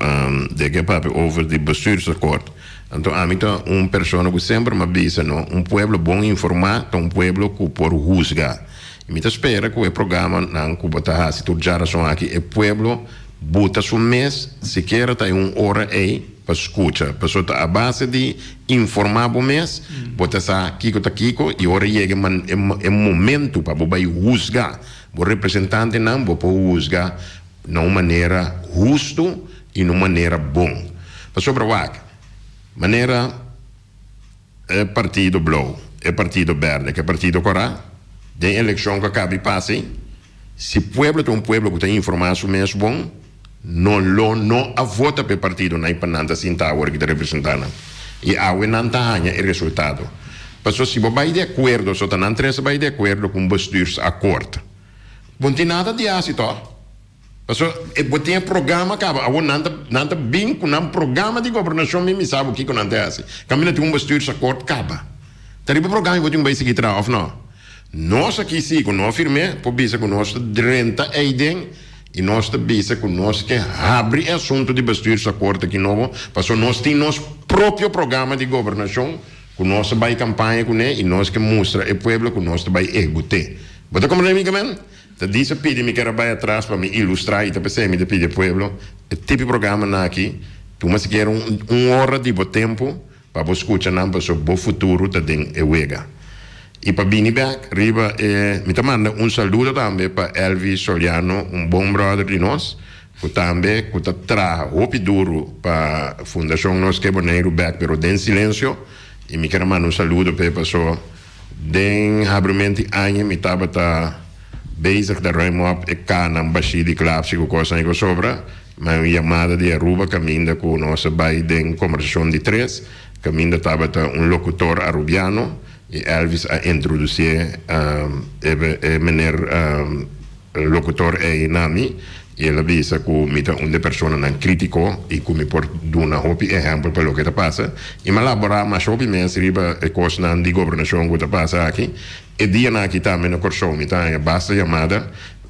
de ke papia over di bestuursakkoord. Anto ami ta un persona cu semper mi a bisa no, un pueblo bon informa ta un pueblo cu por huzga. Y mi ta spera cu e programanan cu bo ta haci tur djarason aki e pueblo buta su mes sikiera ta e un ora ey Pa skucha, pasobra ta a base di informá bo mes, bo ta sa kiko ta kiko i ora yega e momentu pa bo bai husga bo representantenan, bo por husga na un manera hustu i na un manera bon. Pasobra wak, manera e partido blou, e partido berde ku e partido kòrá, den elekshon ku a kabi pasa ei. Si pueblo ta un pueblo ku ta informá su mes bon, no lo no a vota pa e partidonan i pa nan ta sinta awor ki ta representá nan. I awe nan ta haña e resultado. Pasobra si bo bai di akuerdo, so ta nan tres a bai di akuerdo ku un bestuursakkoord. Bo no tin nada di hasi tòg? Pasobra e bo tin e programa kaba, awor nan ta nan ta bin ku nan programa di gobernashon bin bisa bo kiko nan ta hasi. Kaminda tin un bestuursakkoord kaba. Ta riba e programa bo tin ku bai sigui traha òf no? Nos aki si ku no a firm'é por bisa ku nos ta drenta eiden i nos ta bisa ku nos ke habri e asuntu di bestuursakkoord aki nobo pasobra nos tin nos propio programa di gobernashon ku nos a bai kampaña kuné i nos ke mustra e pueblo ku nos ta bai ehekut'é. Bo ta komprendé mi, Kemen? Ta disa pidi mi ker a bai atras pa mi ilustrá i ta p'esei mi ta pidi e pueblo e tipi programanan aki tuma sikiera un ora di bo tempu Pa bo skucha nan paso bo futuro ta den e wega. I pa bini bek riba e mi ta manda un saludo tambe pa Elvis Soliano un bon brother di nos ku tambe ku ta traha hopi duru pa Fundashon Nos Ke Boneiru bek pero den silensio i mi ker a manda un saludo p'e paso den habrimenti aña mi tabata bezig ta ruim op e kanan bashí di klapsi ku kosnan i ku sobra. Ma un yamada di Aruba caminda cu nos a bay den combersacion di tres, caminda tabata un locutor Arubiano y Elvis a introducie e meneer locutor ey na mi y el a bisa cu mi ta un de personanan critico y cu mi por duna hopi ehempel pa loke ta pasa y mi a labora masha hopi mes riba e cosnan di gobernacion cu ta pasa aki. E dianan aki tambe na Corsou mi ta haña basta yamada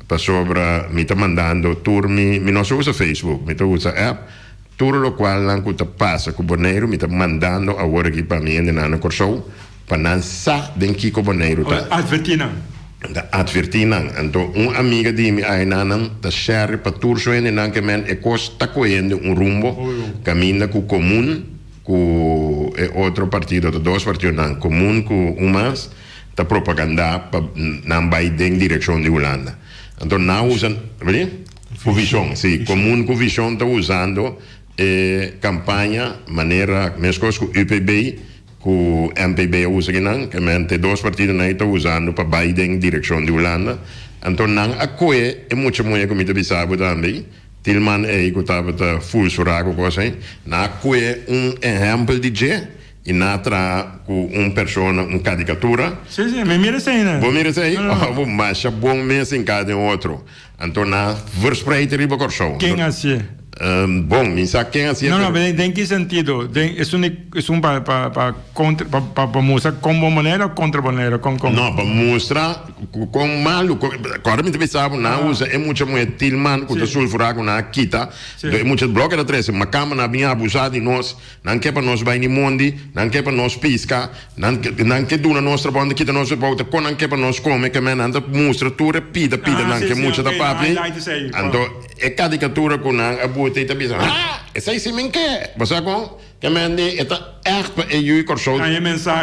pasobra mi ta mandando tur mi, mi no sa usa Facebook, mi ta usa app, tur locualnan cu ta pasa cu Boneiru mi ta mandando awor aki pa mi hendenan na Corsou pa nan sa den kico Boneiru ta. Adverti nan. Ta adverti nan. Anto un amiga di mi ayenanan ta share pa tur su hendenan ke men e cos ta cohende un rumbo caminda cu comun. Ku e otro partido ta dos partidonan komun ku un mas ta propagandá pa nan bai den direkshon di Hulanda. Anto nan usa, bini? Ku vishon, si, komun ku vishon ta usando e kampaña manera meskos ku UPB ku MPB a usa kinan, kemente dos partidonan ei ta usando pa bai den direkshon di Hulanda. Anto nan a kohe e mucha muhé ku mi ta bisa bo tambe. Tilman ei ku tabata ful su raku kos ei, nan a kue un ehèmpel di dje i nan a traha ku un persona un karikatura. Sí, sí, mi mira esei nan. Bo mira esei? Oh, masha bon mes hinká den otro. Anto nan a verspreid riba Kòrsou. Ken a hasié? Bon, mi sa ken a hasié, No, no, pero den ki sentido? Den esun di esun pa pa pa kontra pa pa pa mustra kon bon manera o kontra Boneiru? Kon kon? No, pa mustra ku kon malu kòrda mi ta bisa bo nan a usa e mucha muhé Tilman ku ta sulfurá ku nan a kita e mucha bloke ta trese makamba nan a bin abusá di nos nan ke pa nos bai ni mondi nan ke pa nos piska nan nan ke duna nos trabou nan ta kita nos trabou ta kon nan ke pa nos kome ke men nan ta mustra tur e pida pida nan ke mucha ta papia anto E karikatura ku nan a buta i ta bisa, Ha! Esei si min ke! Bo sa kon? Ke men di e ta ègt pa e yu i Kòrsou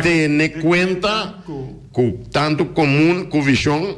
tene kuenta ku tantu komun ku vishon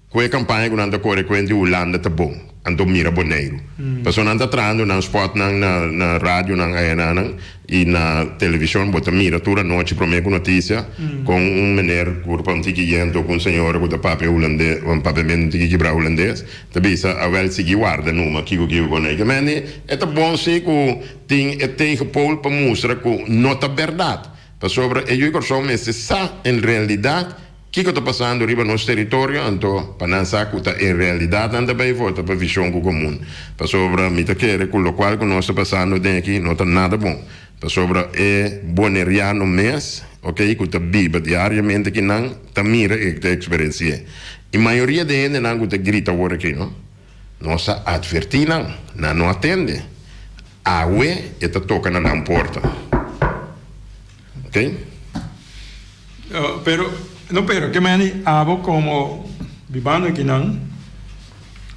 ku e kampaña ku nan ta kore ku hende Hulanda ta bon. Anto mira Boneiru. Pasobra nan ta trahando nan spòtnan na na radionan ayenanan i na televishon bo ta mira tur anochi promé ku notisia kon un mener kurpa un tiki yento ku un señora ku ta papia hulandes, papiamentu un tiki kibrá hulandes. Ta bisa, Awel sigui warda numa kiko kiko con ei. Meni, e ta bon si cu tin e tegenpool pa mustra cu no ta berdad. Pasobra e yu Corsou mester sa en realidad kiko ta pasando riba nos teritorio, anto pa nan sa cu ta en realidad nan ta bay vota pa vision cu comun. Pasobra mi ta kere cu locual cu nos ta pasando den aki no ta nada bon. Pasobra e Boneriano mes, ok, cu ta biba diariamente akinan, ta mira y ta experenci'e. Y mayoria di hendenan cu ta grita awor aki, no, nos a adverti nan, nan no a tende. Awe e ta toca na nan porta. Ok? Pero, no pero, ke meni abo como bibando akinan,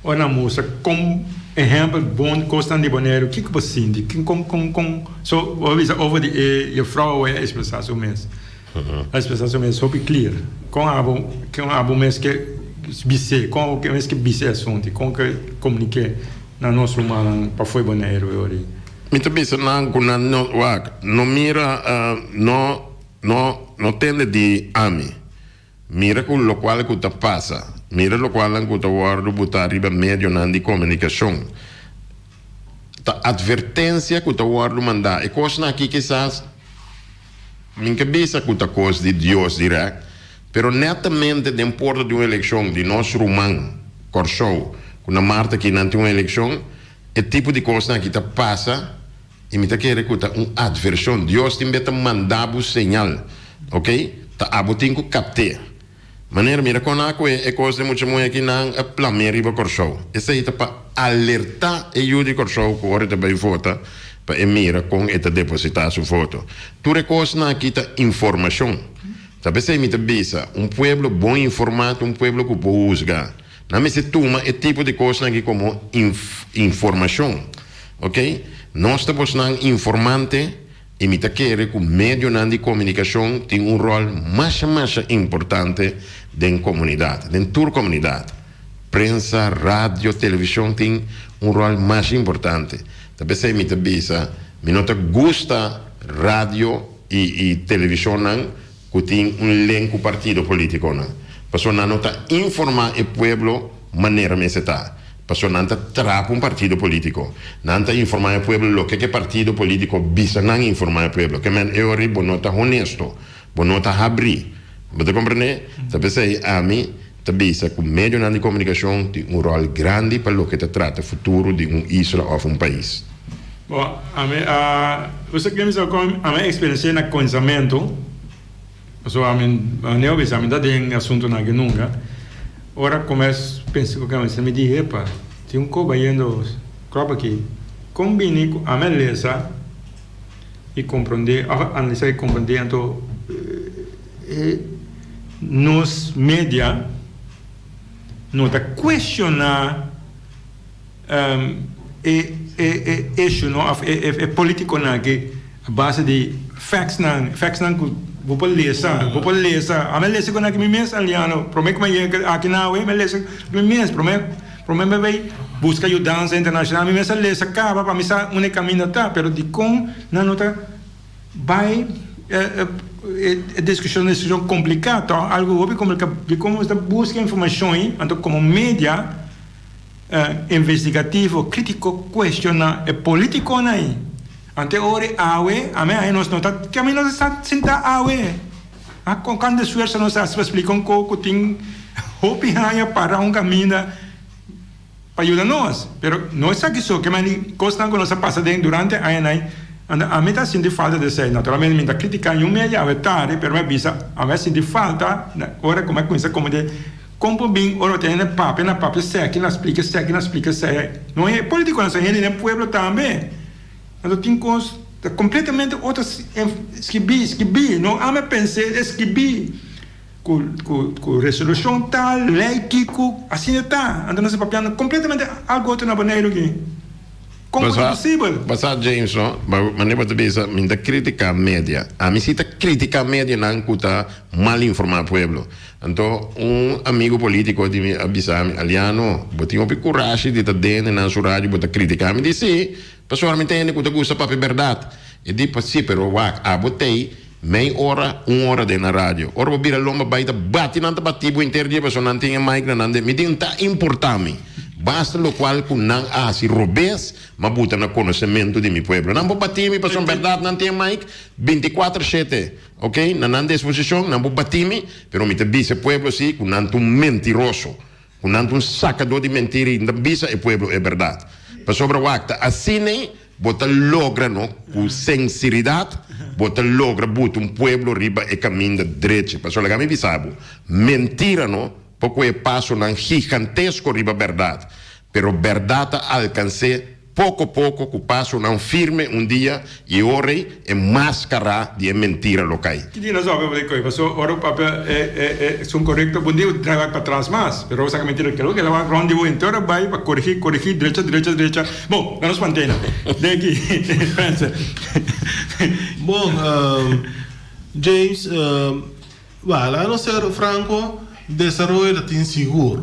ora nan mustra con ehempel bon cosnan di Boneiru, kiko bo sinti? Con, con, con, so, bo a bisa over di e juffrouw awe a expresa su mes. A expresa su mes hopi clear. Con abo, con abo mes ke bis'é, con abo mes ke bisa e asuntu, con ke comuniké na nos rumannan pafó e Boneiru e ora ei? Mi ta bisa nan ku nan no wak, no mira, no, no, no tende di ami. Mira ku lokual ku ta pasa. Mira lokualnan ku ta wòrdu butá riba medionan di komunikashon. Ta atvertensia ku ta wòrdu mandá. E kosnan aki kisas mi ke bisa ku ta kos di Dios dirèkt, pero nètamente den porta di un elekshon di nos ruman Kòrsou, ku na mart aki nan tin un elekshon, e tipo di kosnan aki ta pasa i mi ta kere ku ta un atvershon. Dios tin be ta manda bo señal, oke? Ta abo tin ku kapt'é. Manera mira kon a kue e kos di mucha muhé ki nan a plam'é riba Kòrsou. Esei ta pa alertá e yu di Kòrsou ku ora e ta bai vota pa e mira kon e ta depositá su voto. Tur e kosnan aki ta informashon. Ta p'esei mi ta bisa, un pueblo bon informá ta un pueblo ku por husga. Nan mester tuma e tipo di kosnan aki komo informashon. Oke? Nos ta bosnan informante. I mi ta kere ku medionan di komunikashon tin un ròl masha masha importante den komunidat, den tur komunidat. Prensa, radio, televishon tin un ròl masha importante. Ta p'esei mi ta bisa mi no ta gusta radio i i televishonnan ku tin un len ku partido politikonan, pasobra nan no ta informá e pueblo manera mester ta, pasobra nan ta trapa un partido politiko. Nan ta informá e pueblo loke ku e partido politiko bisa nan informá e pueblo. Ke men e ora bo no ta honesto, bo no ta habrí. Bo ta komprendé? Ta p'esei ami ta bisa ku medionan di komunikashon tin un ròl grandi pa loke ta trata futuro di un isla òf un pais. Bo, ami a usa ke mi sa kon ami a eksperensiá na kuminsamentu, pasobra ami manera bo bisa ami ta den asuntunan aki nunka, ora kumes pensa ku kabesa mi di epa tin un kos bayendo kròp aki, kon bini ku ami a lesa i komprondé òf a analisá i komprondé anto e nos media no ta kuestioná. E e issue no of e e politiconan aki a base di facts nan, facts nan cu bo por lesa, bo por lesa. Ami a lesa cu nan aki mi mes Aliano, prome cu mi a yega aki na awe mi a lesa cu mi mes, prome prome mi a bay busca yudansa internacional mi mes a lesa caba pa mi sa unda e caminda ta, pero dicon nan no ta bay e discusion discusion complica toch, algo hopi complica, dicon bo ta busca informacion ahi, anto como media. Investigativo critico cuestiona e politiconan ayi. Ante ora e awe, ame ayi nos no ta kami nos ta sinta awe. A con cuanto esfuerzo nos a haci pa splica un co cu tin hopi aña para un caminda pa yuda nos. Pero no esaki so, ke mandi cosnan cu nos a pasa den durante añanan ayi. Ando ami ta sinti falta di esey. Naturalmente mi ta critica niun media awe tardi, pero mi a bisa ami a sinti falta ora cu mi a cuminsa come. Kon por bin ora bo ta hende papia na papia esaki na splika esaki na splika esei. No e politiconan sa hende den pueblo tambe. Anto tin cos ta completamente otro skibi skibi no ame pense e skibi cu cu cu resolucion tal ley kico asina ta anto nos ta papiando completamente algo otro na Boneiru aki. Kon por ta posibel? Basa James no, manera bo ta bisa mi ta critica media. Ami si ta critica medianan cu ta mal informa pueblo. Anto un amigo politico di mi a bisa mi, Aliano, bo tin hopi curashi di ta dende nan su radio bo ta critica. Mi di si, pasobra mi ta hende cu ta gusta papia berdad. E di, si, pero wak, abo t'ey mei ora, un ora den nan radio. Ora bo bira lomba bay ta bati nan ta bati bo henter dia pasobra nan tin e mic na nan den. Mi di, N'ta importa mi. Basta locual cu nan a haci robes, m'a buta na conocemento di mi pueblo. Nan por bati mi pasobra berdad nan tin e mic binticuater shete. Ok, na nan disposishon, nan por bati mi, pero mi ta bisa e pueblo si ku nan ta un mentiroso, ku nan ta un sakadó di mentira i N ta bisa e pueblo e bèrdat. Pasobra wak, ta asin'ei bo ta logra no, ku senseridat bo ta logra buta un pueblo riba e kaminda drechi. Pasobra laga mi bisa bo, mentira no por kohe pasonan gigantesko riba bèrdat, pero bèrdat ta alkans'é Poko poko ku pasonan firme un dia i ora ei e maskara di e mentira lo kai. Ki dia nos papia por koe? Paso ora bo papia e e esun korekto bo debe trae wak patras mas. Pero bo saka mentira kelo kela wak rond di bo henter a bai pa korigi korigi drecha drecha drecha. Bon, na nos pantena. Den aki Spencer. Bon, James, Wèl, a no ser franko, desaroyo ta tin sigur,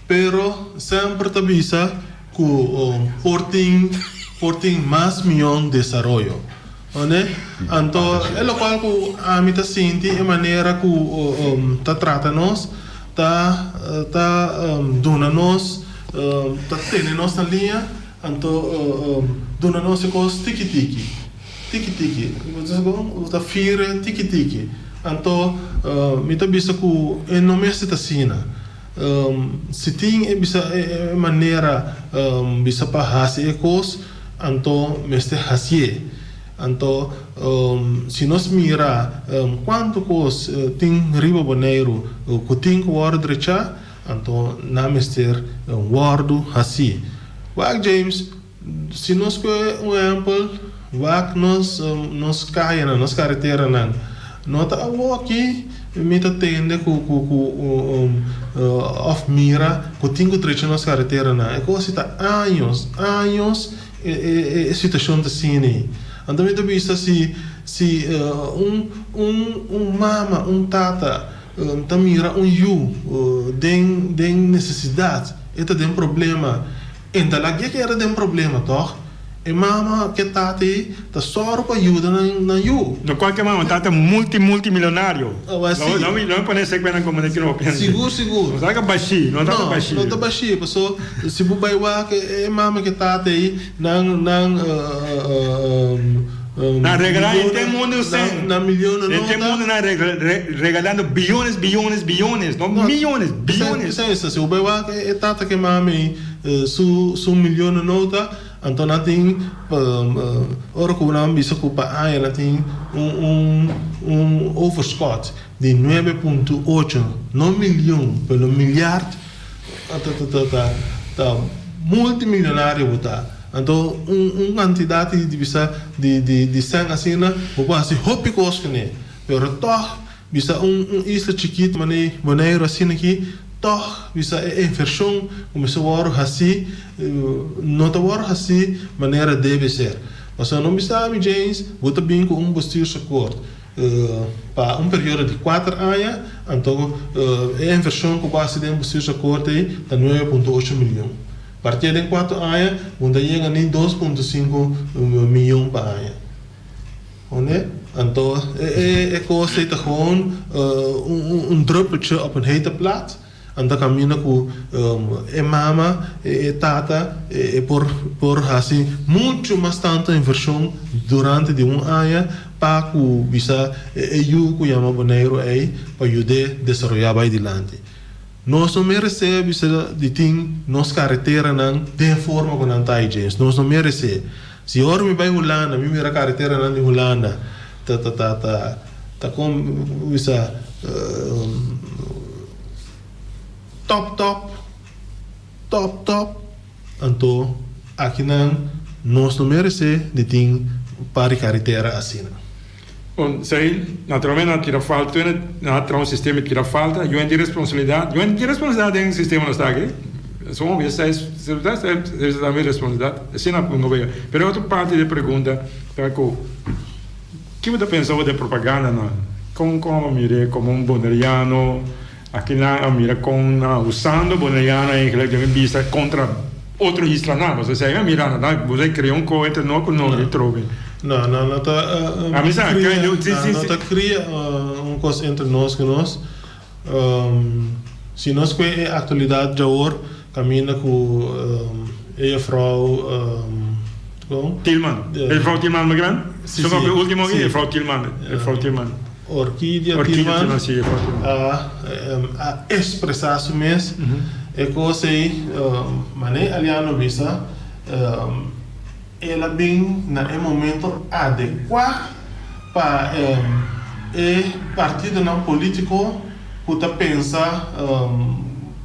pero semper ta bisa ku por tin por tin mas mion desaroyo. Oné? Anto e lokual ku ami ta sinti e manera ku ta trata nos. ta ta duna nos ta tene nos na liña anto duna nos e kos tiki tiki tiki tiki bo ta fire tiki tiki anto mi ta bisa ku e no mester ta asina si tin e bisa e manera bisa pa hasi e kos anto mester hasié. Anto, si nos mira kuantu kos tin riba Boneiru ku tin ku wòrdu drechá, anto nan mester wòrdu hasí. Wak James, si nos kohe un ehèmpel, wak nos nos kayanan, nos kareteranan. No ta awoki mi ta tende ku ku ku òf mira ku tin ku drecha nos kareteranan. E kos ta años, años. E situacion ta asina ei. Anto mi ta bisa si si un un un mama, un tata ta mira un yu den den necesidad, e ta den problema, e ta lagu'e keda den problema tog? E mama ku e tata ei ta sòru pa yuda nan nan yu. No cualkier mama, tata multi multi millonario. Awa si. No no pone esei cuenta como de kino piensa. Sigur sigur. No ta ka bashí, no ta ka bashí. No, no ta bashí, paso si bo bai wak e mama ku e tata ei nan nan Nan regalá henter mundu sen. Nan milionan no ta. Henter mundu nan regalando biyones biyones biyones, no miyones, biyones. Esei esta, si bo bai wak e tata ku e mama ei su su milionan no ta. Anto nan tin, ora ku nan bisa ku pa aña nan tin un un overschot di nuebe punto ocho, no milion, pero milyard, ta ta ta ta multimilionario bo ta. Anto un un kantidat di bisa di di di sèn asina bo por hasi hopi kos kuné, pero tòg Bisa un un isla chikito manera Boneiru asina aki, tòg bisa e invershon ku mester wòrdu hasí no ta wòrdu hasí manera debe ser. Pasobra no bisa mi James, bo ta bin ku un bestuursakkoord pa un periodo di kuater aña, anto e invershon ku bo hasi den bestuursakkoord ei ta nuebe punto ocho milion. Partié den kuater aña bo no ta yega ni dos punto sinku miyon pa aña. Honde? Anto e kos ei ta gewoon un druppeltje op een hete plaat. Anto kaminda ku e mama, e tata e por por hasi muchu mas tantu invershon durante di un aña pa ku bisa e yu ku yama Boneiru ei pa yud'é desaroyá bai dilanti. Nos no meresé bisa di tin nos kareteranan den forma ku nan ta ei, James. Nos no meresé. Si ora mi bai Hulanda, mi mira kareteranan di Hulanda ta ta ta ta ta kon bisa top top top top. Anto akinan nos no meresé di tin un par di karetera asina. Bon, esei naturalmente nan a tira falta, tur hende nan a traha un sistema di tira falta, yo hende tin responsabilidat, yo hende tin responsabilidat den e sistema nos ta aki, son hopi esei esei ta mi responsabilidat, esei nan a pongo bay. Pero e otro parti di e pregunta ta ku ki bo ta pensa bo den propaganda nan, kon kon bo mir'é komo un boneriano, aki nan a mira kon nan a usando boneriano eigenlijk den bista kontra Otro islanan, pasobra si a mira nan bo ta krea un koe entre no ku no di trobe. No, no, no ta A mi sa, kria, kai, si, si, no si. ta kria un kos entre nos ku nos. Si nos kue e aktualidat djaor kaminda ku e jefrou kon? Tilman, e jefrou Tilman Magran? Si, So si, papia ultimo aki, si. jefrou Tilman, jefrou Tilman. Orkidia Orkidia Tilman Tilman, si, jefrou Tilman. a a expresá su mes. E kos ei, manera Aliano bisa, el a bin na e momento adekuá pa e partidonan polítiko ku ta pensa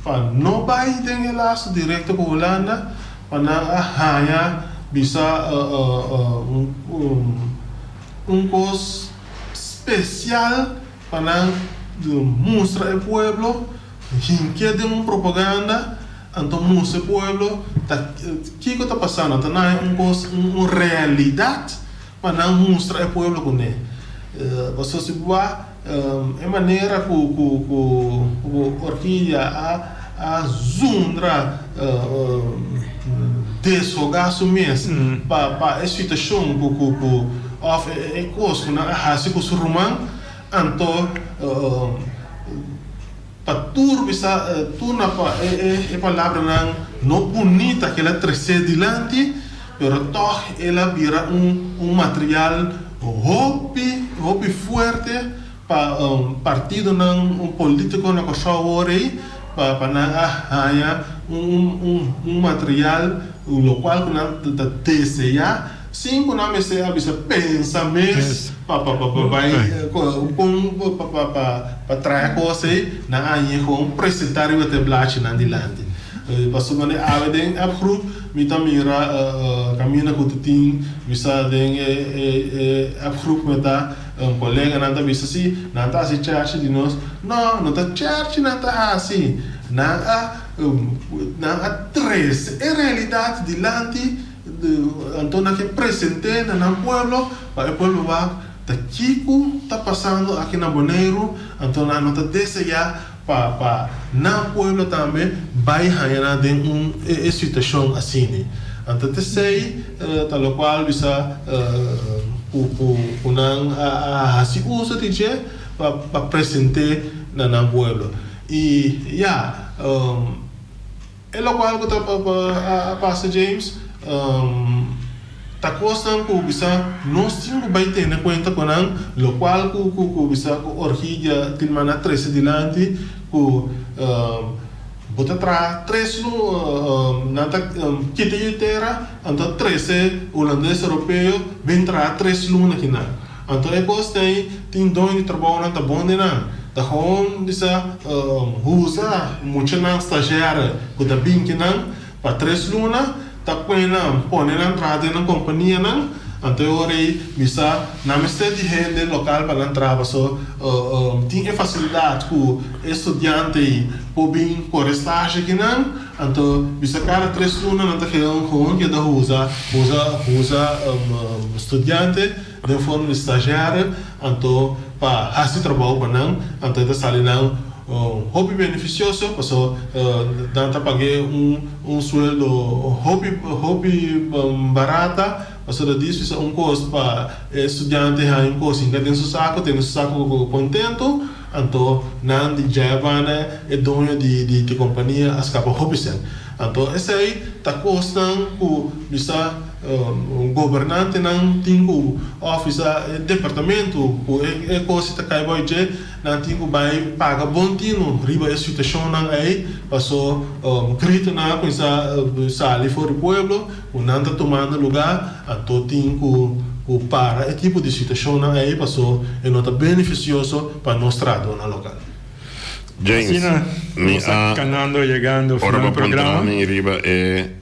pa no bai den e laso direkto ku Hulanda, pa nan a haña bisa un kos spesial pa nan mustra e pueblo. Hinke den un propaganda, anto mustra e pueblo ta kiko ta pasando, ta nae un kos, un realidat pa nan mustra e pueblo kuné. Pasobra si bo wak e manera ku ku ku Orquídea a a zundra deshoga su mes pa pa e situashon ku ku ku òf e kos ku nan a hasi ku su ruman, Anto. Pa tur bisa tur na pa e e e palabranan no bunita ku el a tresé dilanti, pero tòg el a bira un un material hopi hopi fuerte pa partidonan polítiko na Kòrsou awor ei pa pa nan a haña un un un material lokual ku nan ta deseá Sin ku nan mester a bisa pensa mes pa pa pa bai kon pa pa pa pa traha kos ei, nan a hañ'é kon presentá riba te blachinan dilanti. Pasobra manera awe den appgroep mi ta mira kaminda ku ta tin bisa den e e e appgroep mi ta koleganan ta bisa si nan ta hasi chèrchi di nos. No, no ta chèrchi nan ta hasi, nan a nan a trese e realidat dilanti. Anto nan ke present'é na nan pueblo pa e pueblo wak ta kiko ta pasando aki na Boneiru, anto nan no ta deseá pa pa nan pueblo tambe bai haña nan den un e situashon asini. Anto t'esei ta lokual bisa ku ku ku nan a a hasi uso di dje pa pa present'é na nan pueblo. I ya. E lokual ku ta a pasa James ta kosnan ku bisa nos tin ku bai tene kuenta ku nan, lokual ku ku bisa ku Orhidia tin manda trese dilanti ku bo ta traha tres lu nan ta kita yu tera anto trese hulandes europeo bin traha tres luna kinan. Anto e kos ei tin doño di trabounan ta bon den nan. Ta gewoon bisa usa muchanan stagiaire ku ta bin kinan pa tres luna, ta pone nan pone nan traha den nan kompanianan. Anto e ora ei bisa nan mester di hende lokal pa nan traha paso tin e fasilidat ku e studiante ei por bin kore stage kinan. Anto bisa kada tres luna nan ta gewoon keda usa usa usa studiante. Den forma di stagiario, anto pa hasi trabou pa nan, anto e ta sali nan hopi beneficioso, paso nan ta pag'é un un sueldo hopi hopi barata, paso ta dis bisa un kos pa e studiante haña un kos hinka den su sako, tene su sako kontento, anto nan di djebana e doño di di kompania a skapa hopi sèn. Anto esei ta kosnan ku bisa. Gobernantenan tin ku òf bisa e departamentu ku e kos ta kai bou dje, nan tin ku bai paga bon tinu riba e situashonnan ei, paso gritonan a kuminsá sali for di pueblo ku nan ta tumando lugá, anto tin ku para e tipo di situashonnan ei paso e no ta benefisioso pa nos trahadónan lokal. James, Asina mi nos ta a canando yegando ora final bo puntra programa. mi riba e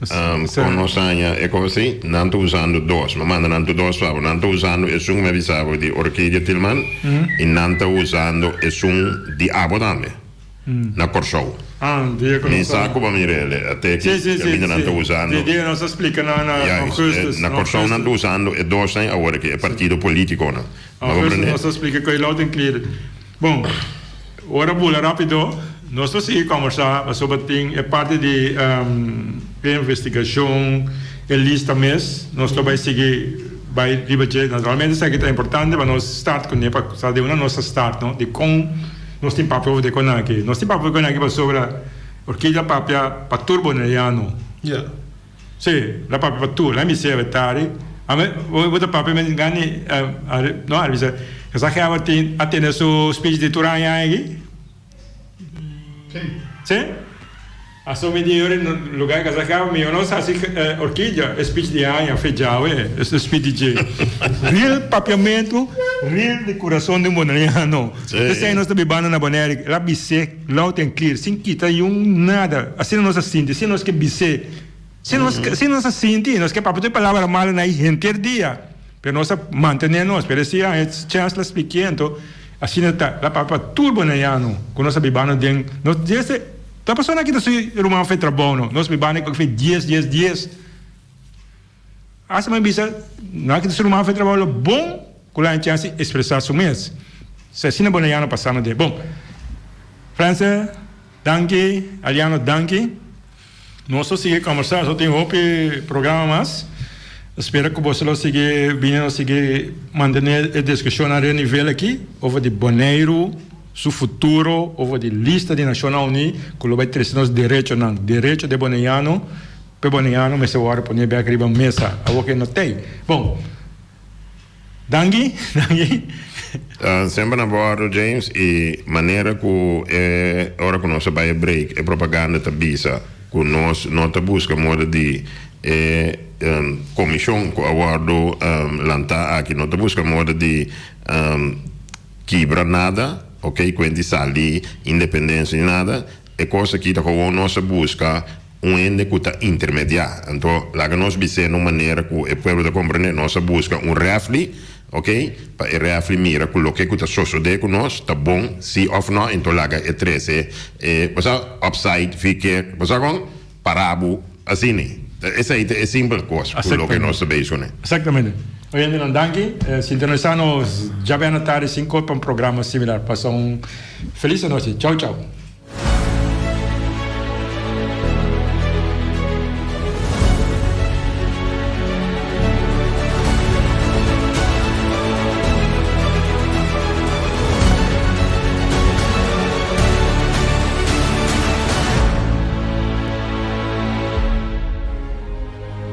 con nos haña e cos ei, nan ta usando dos. Mi a manda nan tur dos pa bo. Nan ta usando esun cu mi a bisa bo di Orquídea Tilman y nan ta usando esun di abo tambe na Corsou. Ah, dia cu Mi nos sa a cu bo a mira el e teki Sí, sí, sí, caminda nan sí. ta usando. Di dia nos a splica nan na Juist, augustus, na na Corsou nan ta augustus. usando e dosnan awor aki, e partido politiconan. Bo a Augustus comprende? nos a splica cu e loud and clear. Bon, ora bula rapido, nos ta sigui kombersá pasobra tin e parti di e investigashon, e lista mes, nos lo bai sigui bai riba dje. Naturalmente esaki ta importante pa nos start kuné, pa sa di unda nos ta start, no, dikon nos tin papia over di kon aki. Nos tin papia over di kon aki pasobra Orquídea papia pa tur boneriano. Sí, la papia pa tur, la mi sebe tari. Ame, bo ta papia men gani, no a bisa, Gezaghebber tin a tene su speech di tur aña aki? Sí. Sí? Aso mi di yori lugar di Gezaghebber mi no sa si Orquídea e speech di aña fe djawe, e speech di dje. Real papiamentu, real di kurason di un boneriano. Sí. Esei nos ta bibando na Bonaire, el a bis'é. Loud and clear, sin kita yun nada. Asina nos a sinti, asina nos ke bis'é. Asina nos, asina nos a sinti, nos ke papia tur e palabra malo na ei henter dia. Pero nos a mantené nos. Pero si a e chèns la splikié, anto asina ta. La papia pa tur boneriano ku nos a bibando den nos desde ta persona aki ta su ruman fe trabou no. Nos bibando ku fe dies dies dies. Asta mi a bisa, nan ki ta su ruman fe trabou lo bon ku la chèns di ekspresá su mes. Si asina boneriano pasando den. Bon. Franse, danki. Aliano, danki. Nos lo sigui kòmbersá, so tin hopi programa mas. Spera ku boso lo sigui bini, nos sigui mantené e diskushonnan riba nivel aki over di Boneiru. su futuro over di lista di Nashonnan Uní ku lo bai trese nos derechonan, derecho di e boneiano, pa e boneiano mester wòrdu pone bèk riba mesa. Awor ke no t'ei. Bon, danki, danki. Semper na bòrdo, James, i manera ku e ora ku nos a bai e break e propaganda ta bisa ku nos no ta buska moda di e komishon ku a wòrdu lantá aki no ta buska moda di kibra nada, ok, kuenti sali independensia ni nada, e kos aki ta gewoon nos a buska un hende ku ta intermediá. Anto laga nos bis'é na un manera ku e pueblo ta komprendé, nos a buska un rèfli, ok, pa e rèfli mira ku loke ku ta sosodé ku nos ta bon si òf nò, anto laga e trese e, bo sa, opside, verkeerd, bo sa kon? Para bo asina. Esei ta e simpel kos ku loke nos ta bezig kuné. Exactamente. Oyentenan danki. Sintonisá nos djabièrnè tardi sinku pa un programa similar. Pasa un felis anochi. Chau chau.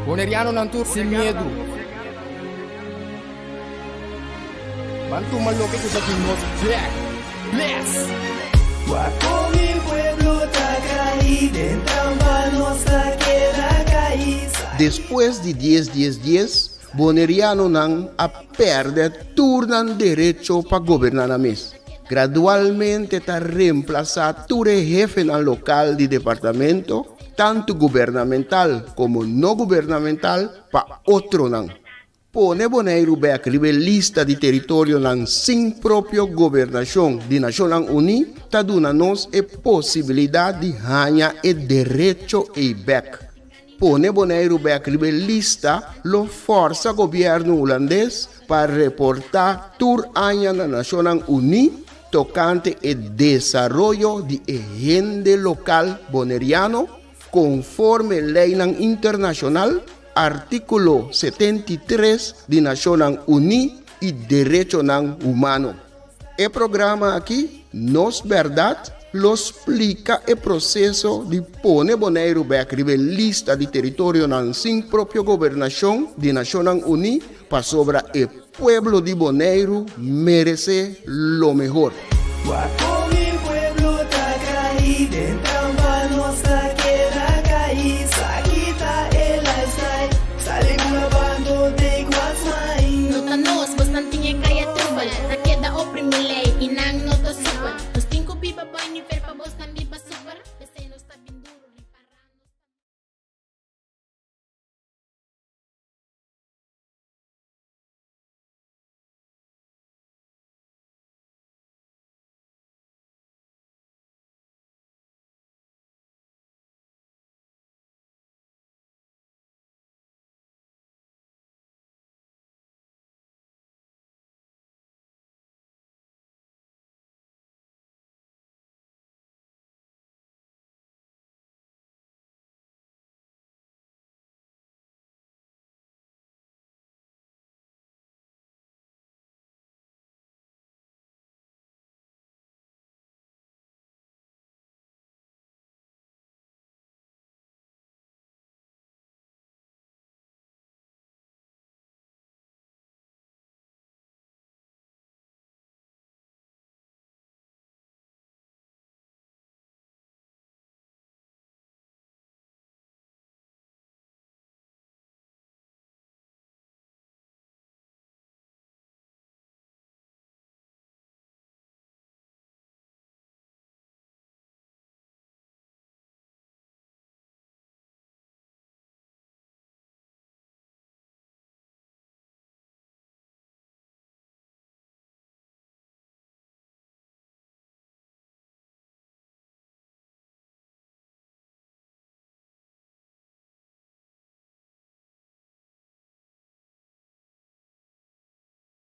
Bonerianonan tur sin miedu. Ban tuma loke ku ta di nos bek. Bless! Wak kon mi pueblo ta kai, den trampa nos ta keda kai. Despues di dies dies dies, Bonerianonan a pèrdè tur nan derecho pa goberná nan mes. Gradualmente ta remplasá tur e hefenan lokal di departamento, tantu gubernamental komo no gubernamental, pa otronan. Pone Boneiru bèk riba e lista di teritorionan sin propio gobernashon di Nashonnan Uní ta duna nos e posibilidat di haña e derecho ei bèk. Pone Boneiru bèk riba e lista lo fòrsa gobièrnu hulandes pa reportá tur aña na Nashonnan Uní tokante e desaroyo di e hende lokal boneriano konforme leinan internashonal, artíkulo 73 di Nashonnan Uní i derechonan humano. E programa aki, Nos Bèrdat, lo splika e proseso di pone Boneiru bèk riba e lista di teritorionan sin propio gobernashon di Nashonnan Uní pasobra e pueblo di Boneiru meresé lo mehor. Wak kon mi pueblo ta kai den.